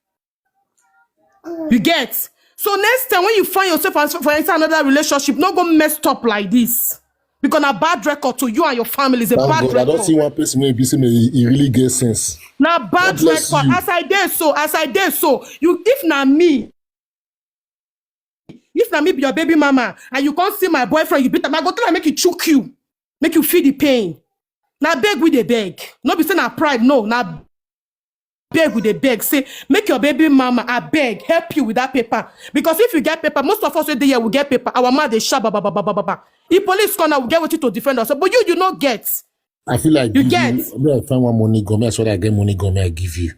You get. So next time when you find yourself as- for inside another relationship, not go messed up like this. Because a bad record to you and your family is a Thank bad God. I don't see record. One person wey be say me he, he really get sense. Now bad God bless record. You. As I dare so, as I dare so, you if na me, if na me be your baby mama, and you can't see my boyfriend, you beat him. I go tell him make he choke you, make you feel the pain. Now beg with the beg. No be say na pride, no. Now beg with the beg. Say make your baby mama, I beg, help you with that paper. Because if you get paper, most of us wey dey here will get paper. Our mouth dey sharp, ba ba ba ba ba ba. If police come now, we get wetin to defend us. But you, you no get. I feel like You this, get. You, me, I find one money gun. Me, I swear I get money gun. Me, I give you.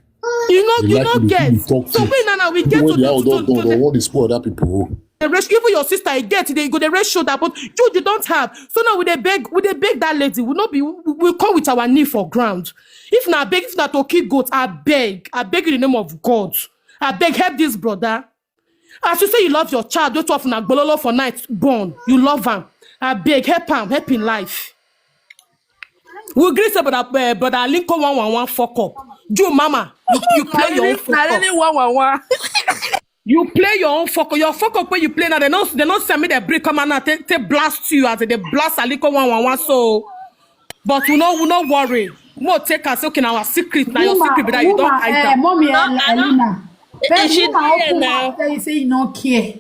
You know, You you like no to dey get. feel talk So to. we now, now we get People to wey dey to out to don done, to don want to spoil other people. the ratio. Even your sister, you get they go the ratio that, but you you don't have. So now we dey beg, we dey beg that lady. We not be, we, we come with our knee for ground. If na beg, if na to kill goat, I beg, I beg in the name of God, I beg help this brother. As you say you love your child, don't often na gbololo for night born. You love him. I beg help him, help in life. We agree say brother uh, brother Alinko one one one fuck up. You mama, you, you play your own fuck Na up. Really one one one. You play your own fuck up. Your fuck up when you play now, they no they no send me the break come out now. They, they blast you as they blast Alinko one one one. So, but we no we no worry. We no take us okay now. Our secret now. Your secret be that you don't hide uh, them. Mommy No, El- I don't- Elena. Is she Woman there open now? Mouth tell you say you no care.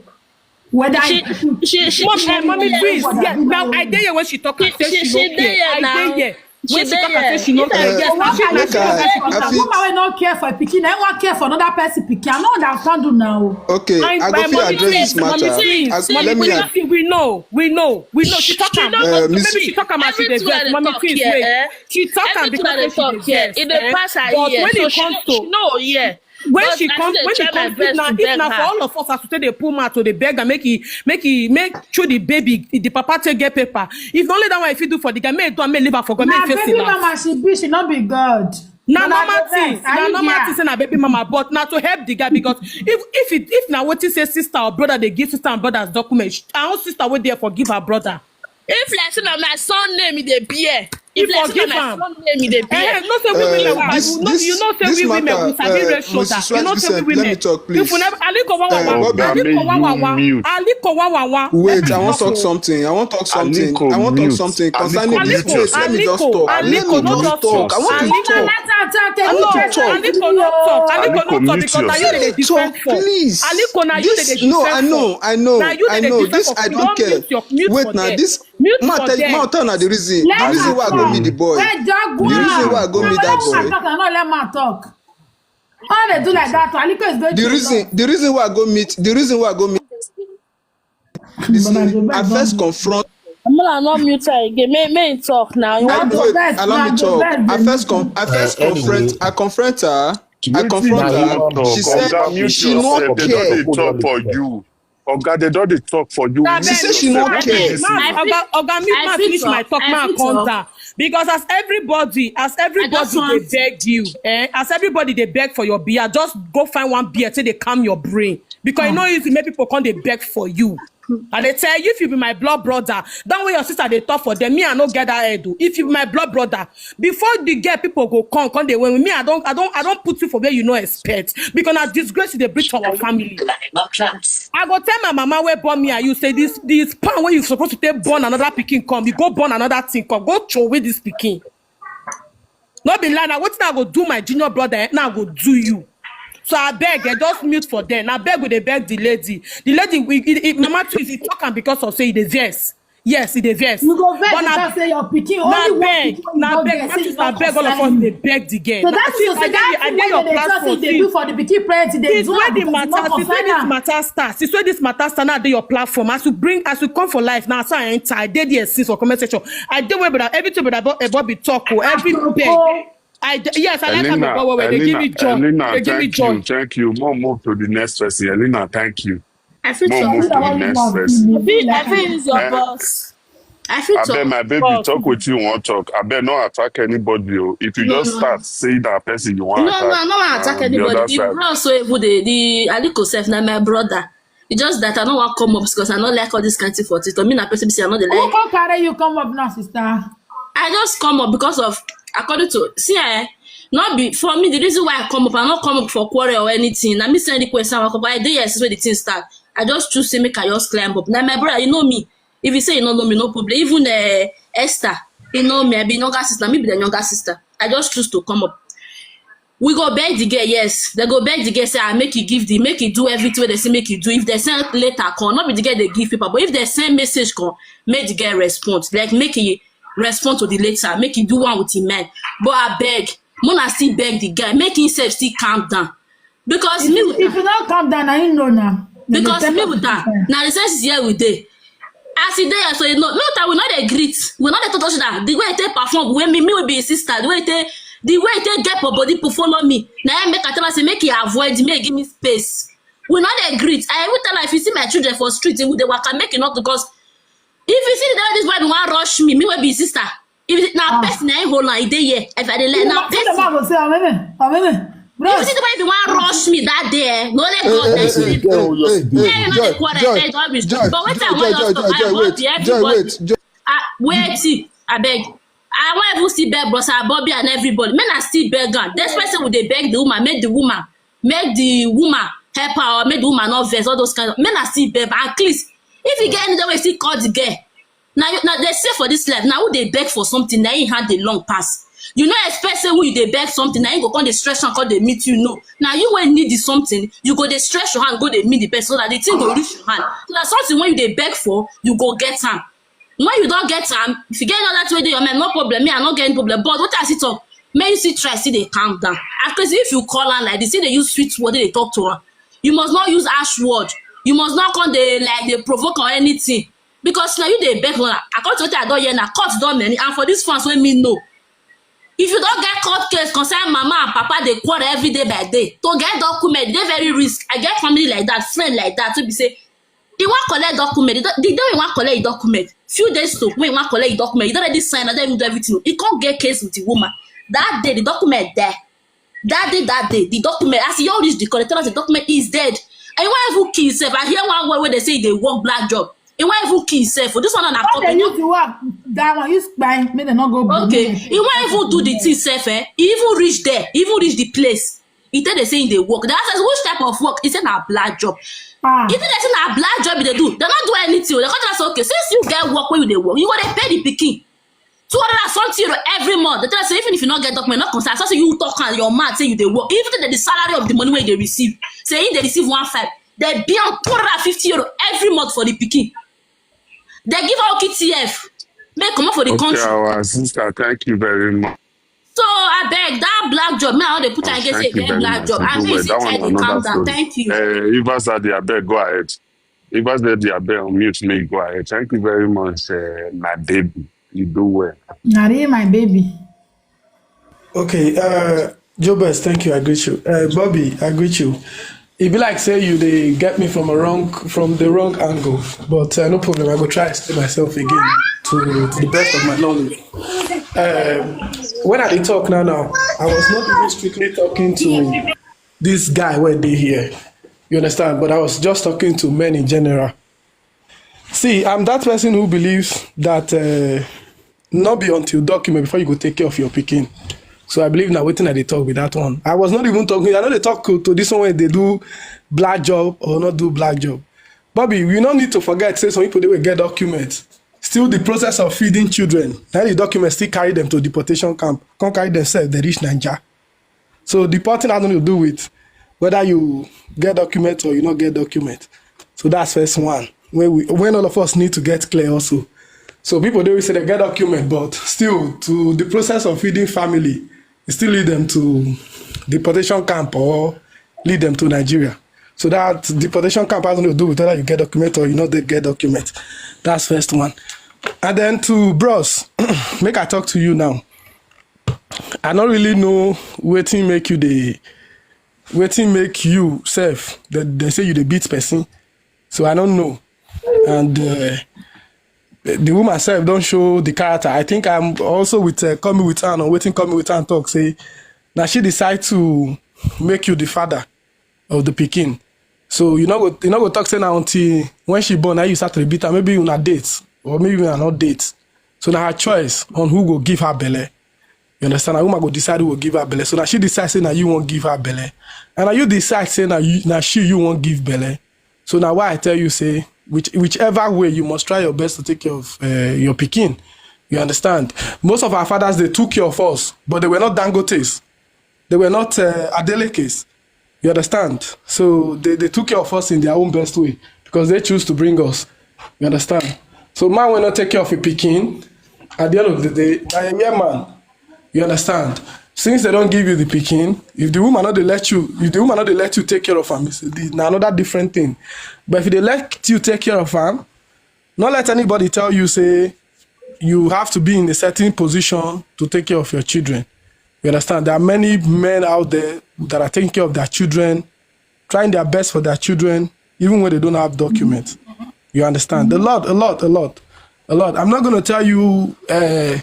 Whether She you she she Mommy, she eh, mommy, there. Please, Whether yeah, you now know I dey here when she talk and She- say she- she she no dey care. here I now. dey here. She When she dey talk and say here. she no If I care. Yes, know na she what na I she do, na I she fit- na she. Woman wey no care for pikin, I wan care for another person pikin. I no understand you now. Okay, I- I go my fit mommy address this says, mommy matter. says, I, see, mommy, let me we, add, we, we know, we know, we know. She talk She am. no Uh, go Miss- maybe She talk am as she dey everything I vex. dey Mommy, talk please here, wait. Eh? She talk am Everything because I dey say she talk dey here, vex. e dey Eh? pass her But ear. when So it she comes she to no hear. when But she I comes still when dey she try my comes to best now, to if beg na for her. All of us as we take dey put mouth to dey beg and make e make e make through the baby the papa take get paper. If na only that one if you do for the guy, make e do am, make e leave am for God, make Na e face baby it out. Mama she be, she no be God. Na But normal the thing. best. Are Na you normal there? Thing say na baby mama, but na to help the guy because if if it, if na wetin say sister or brother dey give sister and brother's document, her own sister wey there for give her brother. If like say na my son name e dey bear. If If like say na forgive my am. Son name e dey Eh, bear. No say we Uh, women, this- you know, this- you know say this we women, matter, we sabi uh, raise shoulder. Missus You know say we West, let women. me talk, If we please. never, Aliko one Uh, one one, Bobby, Aliko one one one, Mute. Aliko one one one. Wait, Let I me want talk. Talk something. I want talk something. Aliko, I want talk mute. Something concerning Aliko, this. mute. Wait, let me just Aliko, talk. Let me Aliko, just just talk. I want to Aliko. talk. I want to Aliko, talk. Aliko no talk. Aliko Aliko, no talk mute because na you dey yourself. Defend Talk, for. please. Aliko na you dey This, no, defend I know, for. I know, Na you I dey know. Defend This for. I You don't don care. Mute your mute Wait for now, there. This Mute ma for tell there. ma tell na the reason. Let The reason her why I go talk. meet the boy. Wait, dog, The reason why I go meet that Let her boy. Talk, I no let her talk. How they do like that? Aliko is going the to reason the reason why I go meet the reason why I go meet this But I lady, go I back first down. Confront Amala not mute her again. May may talk now. You I want do to it. Best, Allow me na talk. best I dem first need com- I first Uh, confront anyway, I confront her. I Wetin confront na her. you talk? She said Oga, mute she no yourself. They don care. dey talk for you. Oga, they don dey talk for you. Nah, She Mute said she no yourself. Wetin care. be this Man, thing? Oga, Oga, mute I man fit finish talk. my talk, I man fit come talk. down. Because as everybody, as I just everybody they want. beg you, eh, as everybody they beg for your beer, just go find one beer till they calm your brain. Because you know easy make people come they beg for you. And they tell you if you be my blood brother, that way your sister they talk for them. Me, I no get that head. Oh. If you be my blood brother, before the girl people go come, come they when me, I don't, I don't, I don't put you for where you no expect. Because I disgrace you, they bring to our family. I go tell my mama where born me and you say this this pan where you supposed to take born another picking come, you go born another thing come, go throw away this picking. No be lie, now what I go do my junior brother, eh, now I go do you. So I beg, I just mute for them. I beg with they beg the lady. The lady, we, it, it, mama too is talking because of say the verse. Yes, it is verse. You go vex But na- because say your pikin na only one beg, pikin wey you na don beg, get na say beg, you na don beg all of us concern dey you. beg the girl. So Na that see, is say I dey, that I thing dey wey your dem dey talk say platform. you dey See, do for the pikin parent, you dey since do where am the because e no matter, since where concern this am. matter start, since where this matter start, na dey your platform. As you bring, as you come for life now, so I enter. I dey there since for comment section. I dey where brother, everything brother Bo- eh, Bobby talk, oh, every beg. Aproko, I dey, yes, I like how Elena, Bobby wey they give Elena, me joy. Elena, They give me thank you, joy. thank you. More move to the next person. Elena, thank you. I fit More talk. move to the Elena, next you person. be I fit, I like fit use your Eh, boss. I fit I bet talk. my baby Boss. Talk with you want talk. I bet not attack anybody. Oh. If you No, just no. Start saying that person you want No, no, attack, I no wan attack uh, the anybody. other The side. bros wey even dey, the Aliko sef na my brother. It's just that I no wan come up because I no like all this kind thing for TikTok. Me na person be say I no dey who like. come carry you come up now, sister? I just come up because of, according to, see, eh, not be for me. The reason why I come up, I not come up for quarrel or anything. I me send the question. I come, I dey here since when the thing start. I just choose to make I just climb up. Now my brother, you know me. If you say you no know me, no problem. Even uh, Esther, you know me. I be younger sister. Me be the younger sister. I just choose to come up. We go beg the girl, yes. They go beg the girl, say, I make you give the, make you do everything wey they say make you do. If they send later, come, not be the girl they give paper, but if they send message, come, make the girl respond. Like, make he respond to the letter, make he do one with him man. But I beg, Mona still beg the guy, make himself still calm down. Because me with If you don't calm down, I know now. Then they because take me up with the her, time. now the sense is here with day. As e dey, so you know, me with her, we not dey greet, we not dey touch that. The way they perform, when me, me will be his sister. The way they, the way they get for body to follow me. Now I make her tell her say make he avoid me, give me space. We not dey greet. I will tell her if you see my children for street, they will they waka make it not because if you see the way this boy want rush me, me will be his sister. If it, now Ah. Person I hold on, I dey here. If I dey like now Tell the person. man go say, "Amene, amene." Bro, If you see the way they want rush me that day, eh, no let God Hey, next hey, week. hey, hey, hey, Hey, you know Joy, the quarter, Joy, hey, don't be Joy, stupid. But what I Joy, want Joy, us Joy, to, I Joy, want wait, the Joy, everybody. wait, Joy. Ah, wait, see, I beg. I want even see beg Bros. Bobby and everybody. Men are still beg am. That's why say we dey beg the woman, make the woman, make the woman help her or make the woman not vex. All those kind of men are still beg. At least if you get any way, still call the girl. Now, you, now they say for this life, now who they beg for something, now he had the long pass. You know, expect say who you they beg something, now you go come the stress and come they meet you. No, now you when need the something, you go the stretch your hand, go they meet the person so that the thing go reach your hand. So that something when you they beg for, you go get am. When you don't get am, if you get another thing with your man, no problem. Me, I not get any problem. But what I see talk, may you see try, see they calm down. At least if you call her like this, see they use sweet word, they talk to her. You must not use harsh word. You must not come they like they provoke or anything. Because now you they beg one. I come to what I don't hear now. Court don't many. And for this fans when me know. If you don't get court case concern mama and papa, they quarrel every day by day. To get document, they very risk. I get family like that, friend like that. To be say, he want collect document. The day he want collect document, few days to when he want collect document, he don't already sign and then do everything. He can't get case with the woman. That day, the document there. That day, that day, the document, as he all reach the court, they tell us the document is dead. And you want even kill yourself. I hear one word where they say they work black job. He want even kill yourself. For this one on a What they company. Use to work that one, use spine, make them not go. Okay. He want even do the thing self, eh? He even reach there. He even reach the place. He tell they say they work. They ask us which type of work. He said na black job. Ah. He tell they say na black job they do. They not do anything. They come tell us, okay, since you get work where they work, you go to pay the pikin. Two hundred and something euro every month. They tell us say even if you not get document, not concern. So say you talk and your man say you they work. Even the, the salary of the money where they receive, say if they receive one five, they be on two hundred and fifty euro every month for the pikin. They give out K T F. Make come up for the Okay, country. Our sister, thank you very much. So I beg that black job. Me, I wan dey put am again say you get black job. And me, you say try dey calm down. Thank you. Uh, Ivas Adi, abeg, go ahead. Ivas Adi, abeg, unmute me, go ahead. Thank you very much, uh, my baby. You do well. Nari, my baby. Okay, uh, Joe Best, thank you. I greet you. Uh, Bobby, I greet you. E be like say you dey get me from a wrong from the wrong angle, but uh, no problem. I go try explain myself again to, to the best of my knowledge. Um, when I dey talk now, now I was not even strictly talking to this guy wey dey here. You understand? But I was just talking to men in general. See, I'm that person who believes that uh, not be until document before you go take care of your pikin. So I believe na wetin I dey talk with that one. I was not even talking. I no dey talk to, to this one wey dey do black job or not do black job. Bobby, we no need to forget say some people dey wey get document. Still, the process of feeding children, na the document still carry them to deportation camp, come carry themselves dey reach Naija. So deporting has nothing to do with whether you get document or you no get document. So that's first one wey we, when all of us need to get clear also. So people dey wey say they get document, but still to the process of feeding family, e still lead them to deportation camp or lead them to Nigeria. So that deportation camp has nothing to do with whether you get document or you no dey get document. That's first one. And then to bros, make I talk to you now. I no really know wetin make you dey wetin make you sef dey dey say you dey beat person, so I no know. And uh, the woman sef don show the character. I think I'm also with uh, Come With Her on wetin Come With Her talk say na she decide to make you the father of the pikin. So you no go you no go talk say na until when she born na you start to dey beat her. Maybe una date or maybe una no date. So na her choice on who go give her belle. You understand? Na woman go decide who go give her belle. So na she decide say na you wan give her belle, and na you decide say na you na she you wan give belle. So na why I tell you say which whichever way you must try your best to take care of uh, your pikin. You understand? Most of our fathers they took care of us, but they were not Dangotes. They were not uh, Adelekes. You understand? So they, they took care of us in their own best way because they choose to bring us. You understand? So man will not take care of a pikin. At the end of the day, I am your man. You understand? Since they don't give you the pikin, if the woman not they let you, if the woman not they let you take care of am, it's the, na another different thing. But if they let you take care of am, not let anybody tell you say you have to be in a certain position to take care of your children. You understand? There are many men out there that are taking care of their children, trying their best for their children, even when they don't have documents. You understand? A lot, a lot, a lot, a lot. I'm not going to tell you, uh,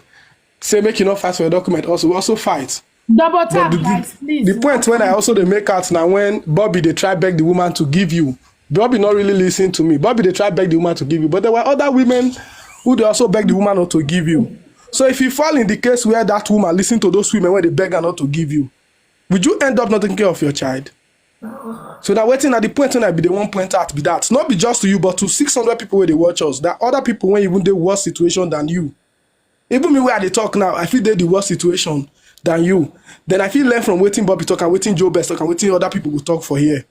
say make you not fight for your document. Also, we also fight. Double But tap, the, guys, the, please. the point when I also they make out now when Bobby they try beg the woman to give you. Bobby not really listen to me. Bobby they try beg the woman to give you, but there were other women who they also beg the woman not to give you. So if you fall in the case where that woman listen to those women when they beg her not to give you, would you end up not taking care of your child? So that waiting at the point when I be the one point out be that not be just to you, but to six hundred people where they watch us. That other people when even the worse situation than you. Even me where they talk now, I feel they the worse situation than you. Then I feel learn from waiting Bobby talk and waiting Joe Best talk and waiting other people will talk for here.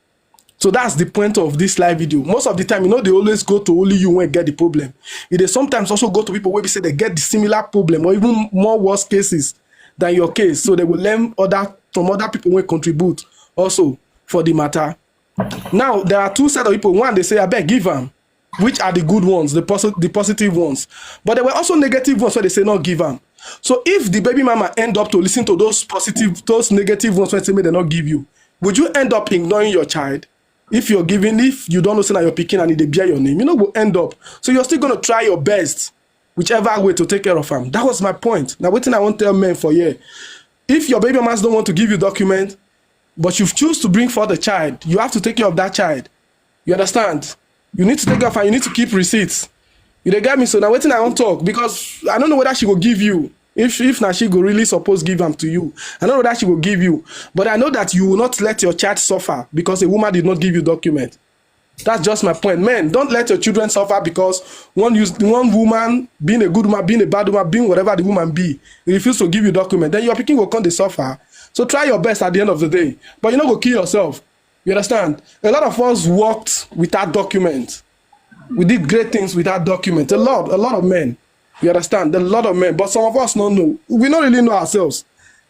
So that's the point of this live video. Most of the time, you know, they always go to only you when get the problem. It is sometimes also go to people where we say they get the similar problem or even more worse cases than your case. So they will learn other from other people when contribute also for the matter. Now there are two set of people. One they say I beg give am, which are the good ones, the posi- the positive ones. But there were also negative ones where they say not give am. So if the baby mama end up to listen to those positive, those negative ones when say may they not give you, would you end up ignoring your child? If you're giving, if you don't know say na your pikin and they bear your name, you know go end up. So you're still gonna try your best, whichever way to take care of him. That was my point. Now waiting I won't tell men for here. If your baby mamas don't want to give you document, but you choose to bring forth a child, you have to take care of that child. You understand? You need to take care of her. You need to keep receipts. You dey get me? So now waiting I won't talk because I don't know whether she will give you. If if now she go really suppose give them to you, I don't know that she will give you. But I know that you will not let your child suffer because a woman did not give you document. That's just my point. Men, don't let your children suffer because one use one woman being a good woman, being a bad woman, being whatever the woman be, refuse to give you document. Then your pikin will come to suffer. So try your best at the end of the day, but you no go kill yourself. You understand? A lot of us worked without document. We did great things without document. A lot, a lot of men. You understand? A lot of men, but some of us don't know. We don't really know ourselves.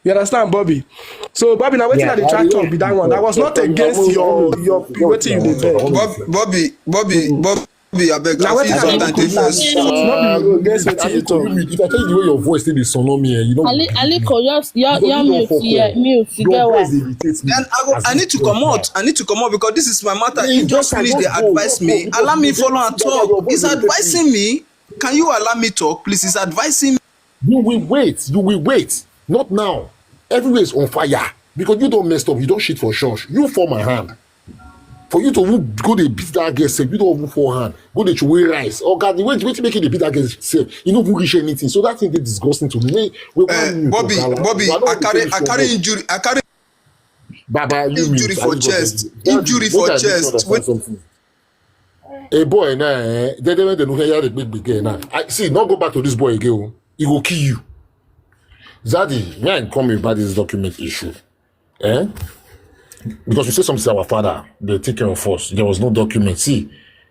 You understand, Bobby? So, Bobby, now wetin I dey try talk be that one. I was not against your your wetin you dey beg. Bobby, Bobby, Bobby, Bobby, abeg, I feel sometimes take first. No be against wetin you talk. If I tell you the way your voice dey sound me, eh, you know. Aliko, your your your mute here, mute. You Your get voice what? irritates me. Then I go. I need to come out. I need to come out because this is my matter. If just finish, they advise me. Allow me follow and talk. He's advising me. Can you allow me talk, please? He's advising me. You will wait. You will wait. Not now. Everywhere is on fire because you don't messed up. You don't shit for church. You form a hand. For you to go dey beat that girl, say you don't even fall hand. Go dey throw rice. Oh God, the way wetin make you dey beat that girl, say you no even reach anything. So that thing dey disgusting to me. Wait, why Uh, you Bobby, go down? Bobby, Why I don't you carry, take I this carry one? Injury, I carry Baba, you Injury mute. For I go chest. beg you. Injury Make for I make you chest. Understand Wait. Something. A boy now, eh, they they they no hear the big big girl now. I see, not go back to this boy again. Oh. He go kill you. Zaddy, man, come about this document issue. Eh? Because we say something to our father, they take care of us. There was no document. See,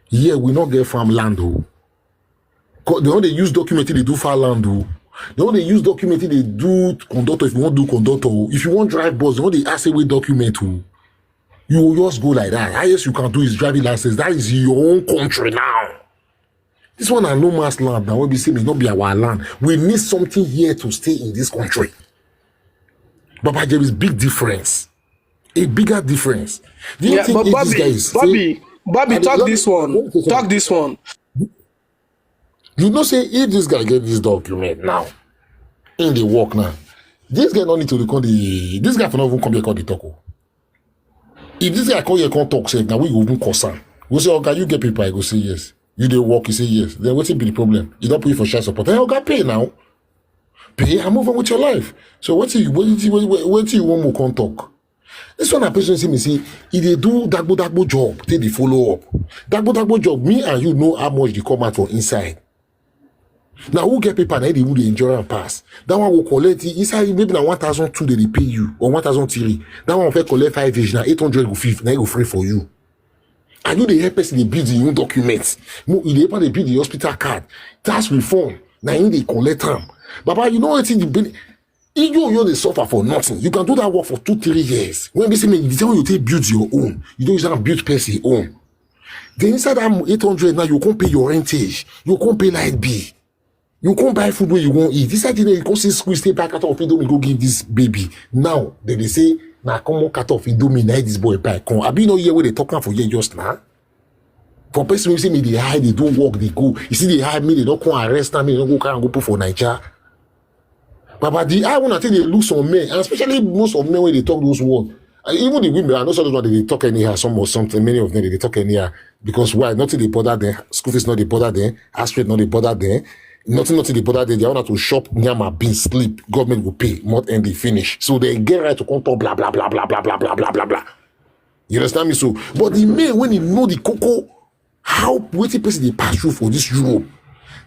here we not get farmland. Oh. Co- They only use document they do farmland. Oh. They only use document they do conductor if you want do conductor. Oh. If you want drive bus, they only ask away document. Oh. You will just go like that. Highest you can do is driving license. That is your own country now. This one are no man's land. Now we be say may not be our land. We need something here to stay in this country. Baba, there is big difference. A bigger difference. Do you Yeah, think but if this guy Bobby, is say- Bobby, Bobby, And talk let me- this one. let me say something. Talk this one. You know, say if this guy get this document now, in the work now, this guy don't need to come the this guy for not even come here call the talk. Oh. If this guy come here come talk, say now we go even cause am. We say, okay, you get people, I go say yes. You dey work, you say yes. Then what be the problem? You don't pay for child support. Then okay, pay now. Pay and move on with your life. So what you what you what, what, what you want more come talk? This one, I person see me say, if they do dagbo dagbo job, take the follow up. Dagbo dagbo job, me and you know how much they come out for inside. Now who get paper now they would enjoy and pass. That one will collect it inside maybe now one thousand two they dey pay you or one thousand three. That one will collect five days now eight hundred go fifty now go free for you. And you the help person they build the new documents. No, you the help they build the hospital card, tax reform. Now you they collect them. Baba, you know what the bill? You you they suffer for nothing. You can do that work for two three years. When they say me, you tell you take build your own. You don't use that build person own. Then inside that eight hundred now, you can't pay your rentage. You can't pay light bill. You can't buy food where you won't eat. This idea you can't see school stay back out of Indomie go give this baby. Now then they say now come on cut off Indomie now this boy buy come. I be no year where they talk am for here just now. For person who see me they hide, they don't work, they go. You see they hide me, they don't come arrest me, they don't go carry and go put for Niger. Baba, the I wanna think they look some men, and especially most of men when they talk those words. And even the women, I know some of them they talk anyhow, some or something, many of them they talk anyhow. Because why? Nothing they bother them, school fees not they bother them, aspect not they bother them, nothing, nothing they bother them. They want to shop, nyama, bean, sleep, government will pay, month end they finish. So they get right to come talk blah blah blah blah blah blah blah blah blah blah. You understand me? So, but the men when they know the coco, how waiting person they pass through for this Europe.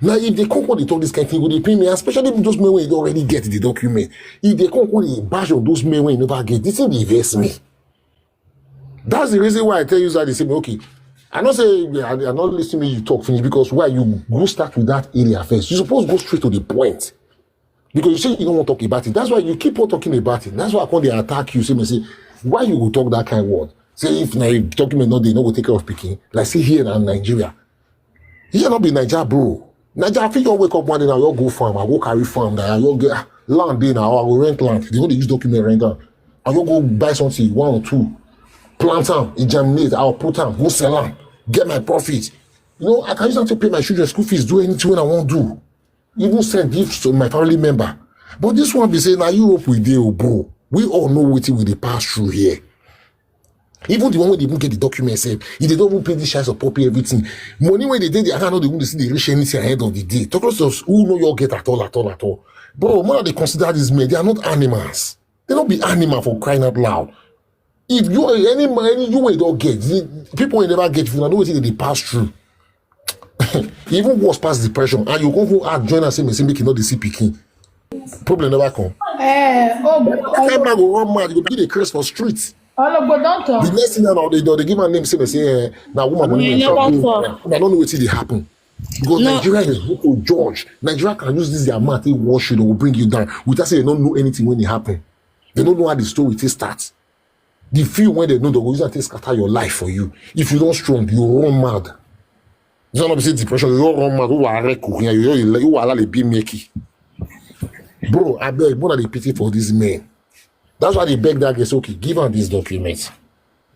Now, if they come come they talk this kind of thing, would they pay me? Especially if those men when they already get the document. If they come come they bash on those men when they never get, this thing they vex me. That's the reason why I tell you that they say, okay, I not say I, I not listening to you talk finish because why you go start with that area first. You suppose go straight to the point. Because you say you don't want to talk about it. That's why you keep on talking about it. That's why I come they attack you. Say, me say, why you go talk that kind of word? Say if na document not they no go take care of picking. Like see here in Nigeria. Here not be Nigeria, bro. Nigeria, I think you wake up one day now, you go farm, I go carry farm, now you get ah, land there now, I go rent land. They only use document rent down. I go go buy something, one or two, plant them, it germinate, I'll put them, go sell them, get my profit. You know, I can use them to pay my children school fees, do anything when I want to do. Even send gifts to my family member. But this one be say now Europe we dey, oh, bro. We all know wetin we dey pass through here. Even the one wey dey even get the document sef, e dey don even pay this child support, pay everything. Money wey dey dey their hand no dey even dey see dey reach anything at the end of the day. Talk less of who no your get at all, at all, at all. Bro, man, they consider these men, they are not animals. They no be animal for crying out loud. If you any man, any you wey don get, the people wey never get, if you know wetin dey dey pass through, even worse pass depression, and you go go add join and say me say make you no dey see pikin. Problem never come. Eh, oh, That kind man go run mad. You go begin dey craze for street. Ologbo don talk. The next thing now they, they give my name say me say eh, now woman go You need never help. talk. I don't know wetin dey happen. Because No. Nigeria is good to judge. Nigeria can use this their mouth, they wash you, they will bring you down without say they don't know anything when it happen. They don't know how the story take start. The few when they know, they go use and take scatter your life for you. If you don't strong, you run mad. It's not be say depression, you don't run mad. Who are you? You are like be meki. Bro, I beg, more than the pity for these men. That's why they beg that guy, say, "Okay, give her this document.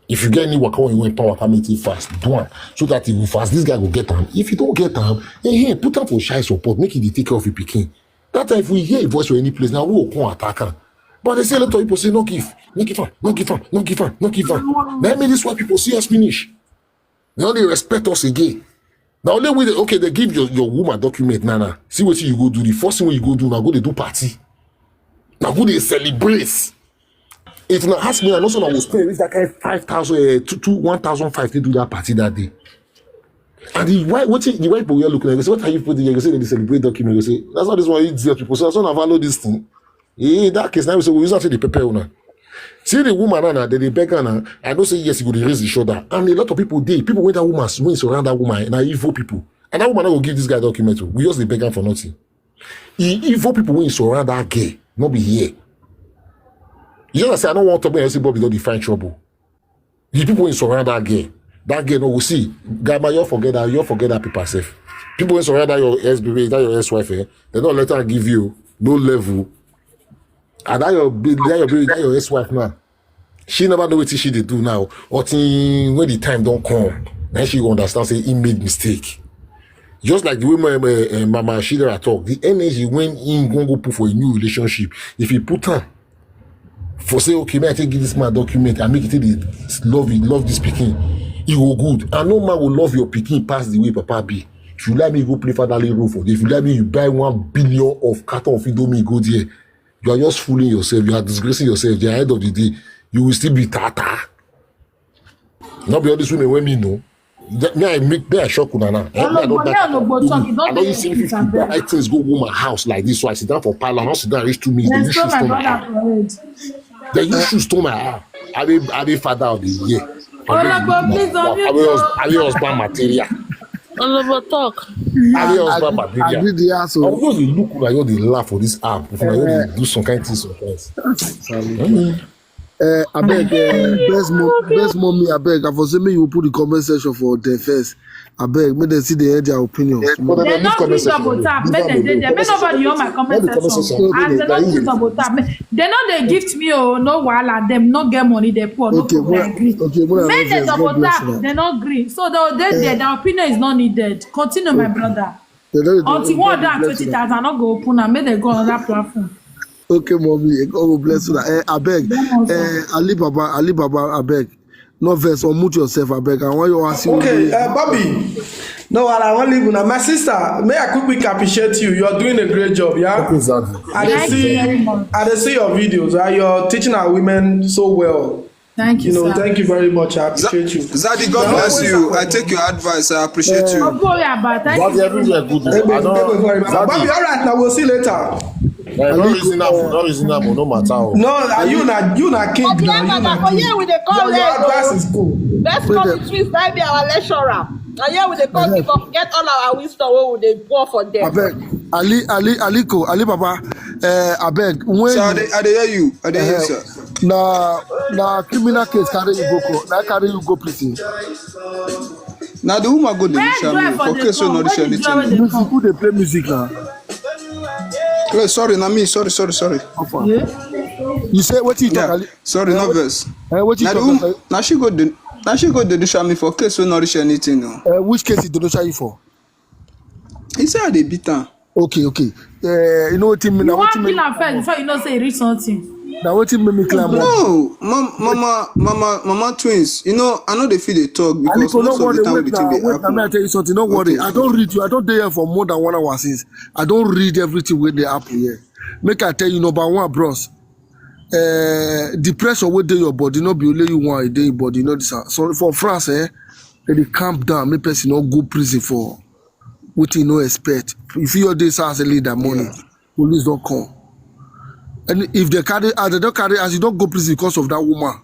If you get any waka, you want power, come meet it fast. Do one so that he will fast. This guy will get him. If you don't get him, hey, hey, put him for shy support. Make it take care of your picking." That time, if we hear a voice for any place, now we will come attack him. But they say a lot of people say, "No give, no give her, no give her, no give her, no give her." That mean this why people see us finish. They only respect us again. Now only we okay, they give your, your woman document, Nana. See what you go do. The first thing you go do now, go they do party. Now go they celebrate. If you ask me, I know someone will spend with that kind of five thousand, uh, two, two, one thousand five to do that party that day. And the why what the white people we are looking at, they say, "What are you putting here?" They say they celebrate document. They say, "That's not this one you dear people." So that's why I follow this thing. In that case, now we say we use that to the pepper owner. See the woman now, they, they beg her now. I know say yes, he go dey raise the shoulder. And a lot of people dey. People when that woman when surround that woman, now evil people. And that woman not go give this guy document. We just dey beg am for nothing. E evil people when surround that girl, not be here. You just say I don't want to be see Bobby don't find trouble. The people when surround that girl, that girl no go see. Guy, man, you forget that, you forget that people safe. People when surround that your S B B, that your ex-wife, eh? They don't let her give you no level. And that your ba- that your baby, that your ex-wife now. She never know what she dey do now. Or till when the time don't come, then she go understand say he made mistake. Just like the way my, my, uh, Mama Shidera talk, the energy when he go go put for a new relationship, if he put her for say, "Okay, may I take give this man document and make it take the love he love this picking," he will good. And no man will love your picking past the way Papa be. If you like me, go play fatherly role for them. If you like me, you buy one billion of carton of Indomie, go there. You are just fooling yourself. You are disgracing yourself. At the end of the day, you will still be tata. Not be all these women when me know. That- Me, I make me, I shock una now. Eh, me, I don't Ologbo, like me, Ologbo talk, you don't I don't take see it, people abeg. Buy things, go woman house like this. So I sit down for parlor, I don't sit down, reach two minutes. Then They use stone shoes my stone my brother eye. For head. They use shoes stone my eye. I be, I be father of the year. Ologbo, please unmute I be hus- your I be husband material. Ologbo talk. I be I, husband I material. Be the asshole. I was just dey look like you dey laugh for this app. If you dey do some kind things sometimes. Sorry. Mm. Uh, I beg, uh, best, mo- best mommy, I beg. I for say make you put the comment section for them first. I beg, make them see the head their opinion. Yes, but They they not leave green comment section. Double tap. Make them dey there. Make nobody on my comment section. As they not green double tap. They know they gift me, oh, no wahala. Them no get money. They poor. No okay, problem. Well, okay, well, make them double tap. They not green. So they, they, their opinion is not needed. Continue, my brother. Until one hundred twenty thousand, I not go open and make them go on that platform. Okay, mommy, God will bless you. Eh, I beg. Eh, Ali Baba, Ali Baba, I beg. No verse, unmute yourself, I beg. I want you to ask you. Okay, uh, Bobby. No, I want leave now. My sister, may I quick, quick appreciate you. You are doing a great job, yeah. Okay, Zaddy. I dey see, I dey see your videos. Uh, you're teaching our women so well. Thank you, you know, sir. Thank you very much. I appreciate you. Zaddy, God bless you. I take your advice. I appreciate you. Don't worry about that. Zaddy, everywhere good. Amen. I don't, Zaddy. Bobby, all right, now we'll see later. Eh, no reason am, no reason am, no matter. No, you na you na king now. You na king. Here we dey call your advice is cool. Let's come to twist that be our lecturer. Now here we dey call people get all our wisdom wey we dey pour for them. I beg, Ali, Ali, Aliko, Ali Baba, uh, I beg. When so I dey, I dey hear you. I dey hear you, sir. Na na criminal case carry you go court. Na carry you go prison. Na the woman go dey for case wey no reach anything. Who dey play music now? Oh, sorry, na me. Sorry, sorry, sorry. You say what you talk? Sorry, no verse. Eh, what you talk? Na she go dey, na she go dey do me for case wey no reach anything. No. Uh, which case he dey do you for? He say I dey beat am. Okay, okay. Uh, you know what him mean? You want kill am first before you know say e reach something. Now what him make me climb? No, mama, mama, mama twins. You know I know they feel they talk because most of the time we think they happen. Let me tell you something. Don't worry. I don't read you. I don't dey here for more than one hour since. I don't read everything when they happen here. Make I tell you number one, bros. Uh, depression wey dey your body, no be only you one dey your body. You know this. So for France, eh, they dey calm down. Make person no go prison for wetin you no expect. If you dey house early that morning, police don't come. And if they carry, as they don't carry, as you don't go prison because of that woman,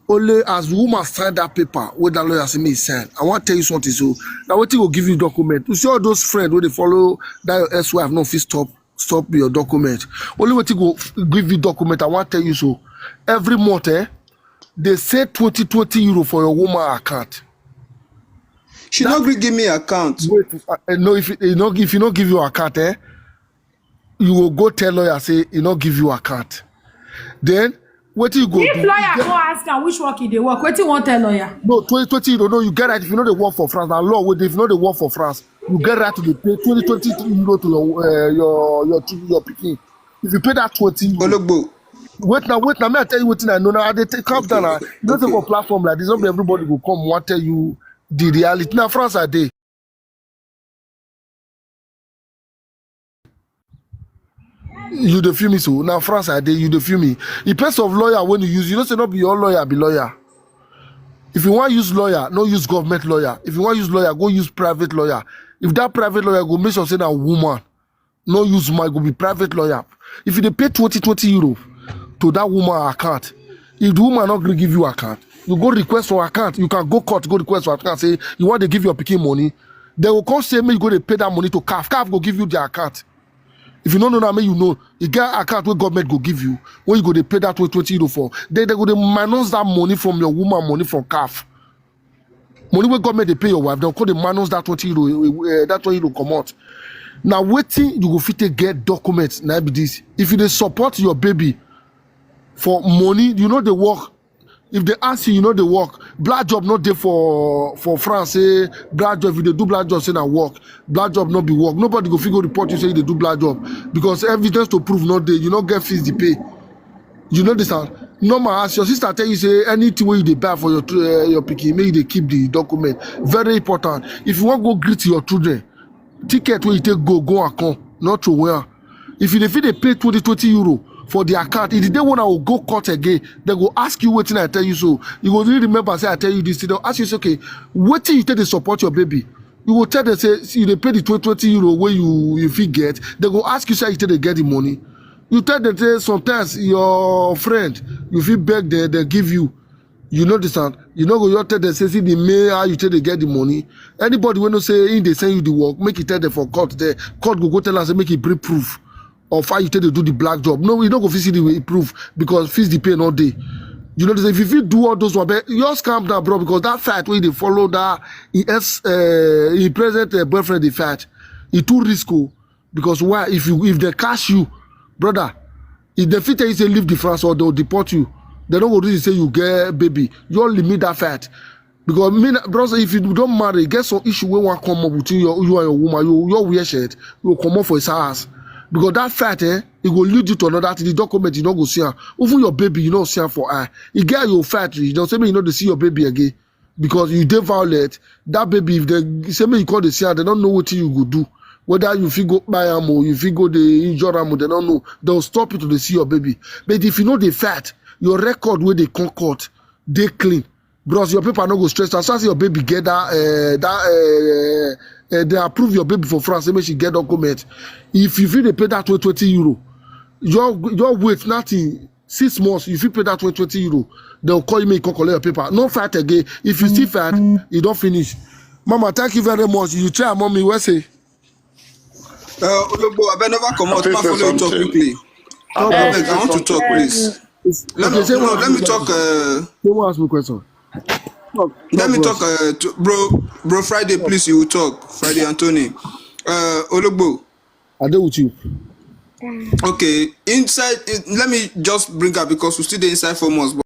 only as the woman sign that paper wey that lawyer say me sign. I want tell you something. So now wetin go give you document? You see all those friends wey dey follow that your ex-wife no fit stop stop your document. Only wetin go give you document, I wan tell you so. Every month, eh, they send twenty, twenty euro for your woman account. She no gree give me account. Wait, uh, no, if you, you no, if you no give you account, eh, you go go tell lawyer say he no give you account. Then wetin you go If do? Lawyer go ask am which work e dey work, wetin you wan tell lawyer? No, twenty, twenty euro. No, you get right. If you no dey work for France, na law wey dey. If you no dey work for France, you get right to dey pay twenty, twenty euro to your, uh, your, your, your pikin. If you pay that twenty euro, Ologbo, wait now, wait now. Me, I tell you wetin I know now. I dey take, calm down now. You don't take a platform like this. Not be everybody go come wan tell you the reality. Na France I dey. You dey feel me so? Na France I dey. You dey feel me? The person of lawyer when you use, you know say not be your lawyer be lawyer. If you wan use lawyer, no use government lawyer. If you wan use lawyer, go use private lawyer. If that private lawyer go make sure say na woman, no use my go be private lawyer. If you dey pay twenty, twenty euro to that woman account, if the woman no gree give you account, you go request for account. You can go court, go request for account. Say you want to give your pikin money, they will come say make you go dey pay that money to CAF. CAF go give you the account. If you no know now, make you know. You get account wey government go give you, wey you go dey pay that twenty, twenty euro for. They, they go dey minus that money from your woman money from CAF. Money wey government dey pay your wife, dem come dey minus that twenty euro, uh, that twenty euro comot. Na wetin you go fit take get document na be this. If you dey support your baby for money, you no dey work. If they ask you, you no dey work. Black job no dey for, for France. Say black job, if you dey do black job, say na work. Black job no be work. Nobody go fit go report you say you dey do black job because evidence to prove no dey. You no get fees to pay. You know this, huh? Normal, as your sister tell you say anything wey you dey buy for your, uh, your pikin, make you dey keep the document. Very important. If you wan go greet your children, ticket wey you take go, go and come, not throw away am. If you dey fit dey pay twenty, twenty euro for the account, if the day when I will go court again, they go ask you wetin I tell you. So you go really remember say I tell you this thing. They'll ask you say, okay, wetin you take dey support your baby? You go tell them say, see, you dey pay the twenty, twenty euro wey you, you fit get. They go ask you say you take dey get the money. You tell them say sometimes your friend, you fit beg them, they give you. You know this, and you no go just tell them say see the main how you take dey get the money. Anybody wey know say he dey send you the work, make you tell them for court there. Court go go tell am say make he bring proof of how you take dey do the black job. No, you no go fit see the proof because fees to pay no dey. You know this, if you fit do all those one, but just calm down, bro, because that fight wey dey follow that he ex, uh, he present, uh, boyfriend dey fight, e too risk o. Because why? If you, if they catch you, brother, if they fit tell you say leave the France or they'll deport you, they no go really say you get baby. You all limit that fight. Because me, na- bros, if you don't marry, get some issue wey wan come up between your, you and your woman, you, your wear shirt, you come up for his house. Because that fight, eh, it go lead you to another thing. The document, you no go see am. Even your baby, you no see am for eye. E get you fight, you don't say me you no dey see your baby again. Because you dey violent, that baby, if they say me you call the see am, they don't know what you go do. Whether you fit go buy am or you fit go dey injure am, they don't know. They'll stop you to dey see your baby. But if you no dey fight, your record wey dey come court dey clean. Bros, your paper no go stress. As soon as your baby get that, uh, that, uh, uh, they approve your baby for France, say make she get document. If you fit dey pay that twenty, twenty euro, your, your wait nothing. Six months, you fit pay that twenty, twenty euro. They'll call you, make you come collect your paper. No fight again. If you still fight, you don't finish. Mama, thank you very much. You try, mommy. Where say? Uh, Ologbo, I better never come out. Please Ma say follow you talk something. quickly. I Abeg, beg I want to something, talk, please. Please. Let me, Okay, say no, what let me you talk. Uh, They won't ask me question. Talk, let me bros. Talk. Uh, to, bro, bro, Friday, please. You will talk. Friday, Anthony. Uh, Ologbo. I dey with you. Okay. Inside. Let me just bring up because we still dey inside four months. But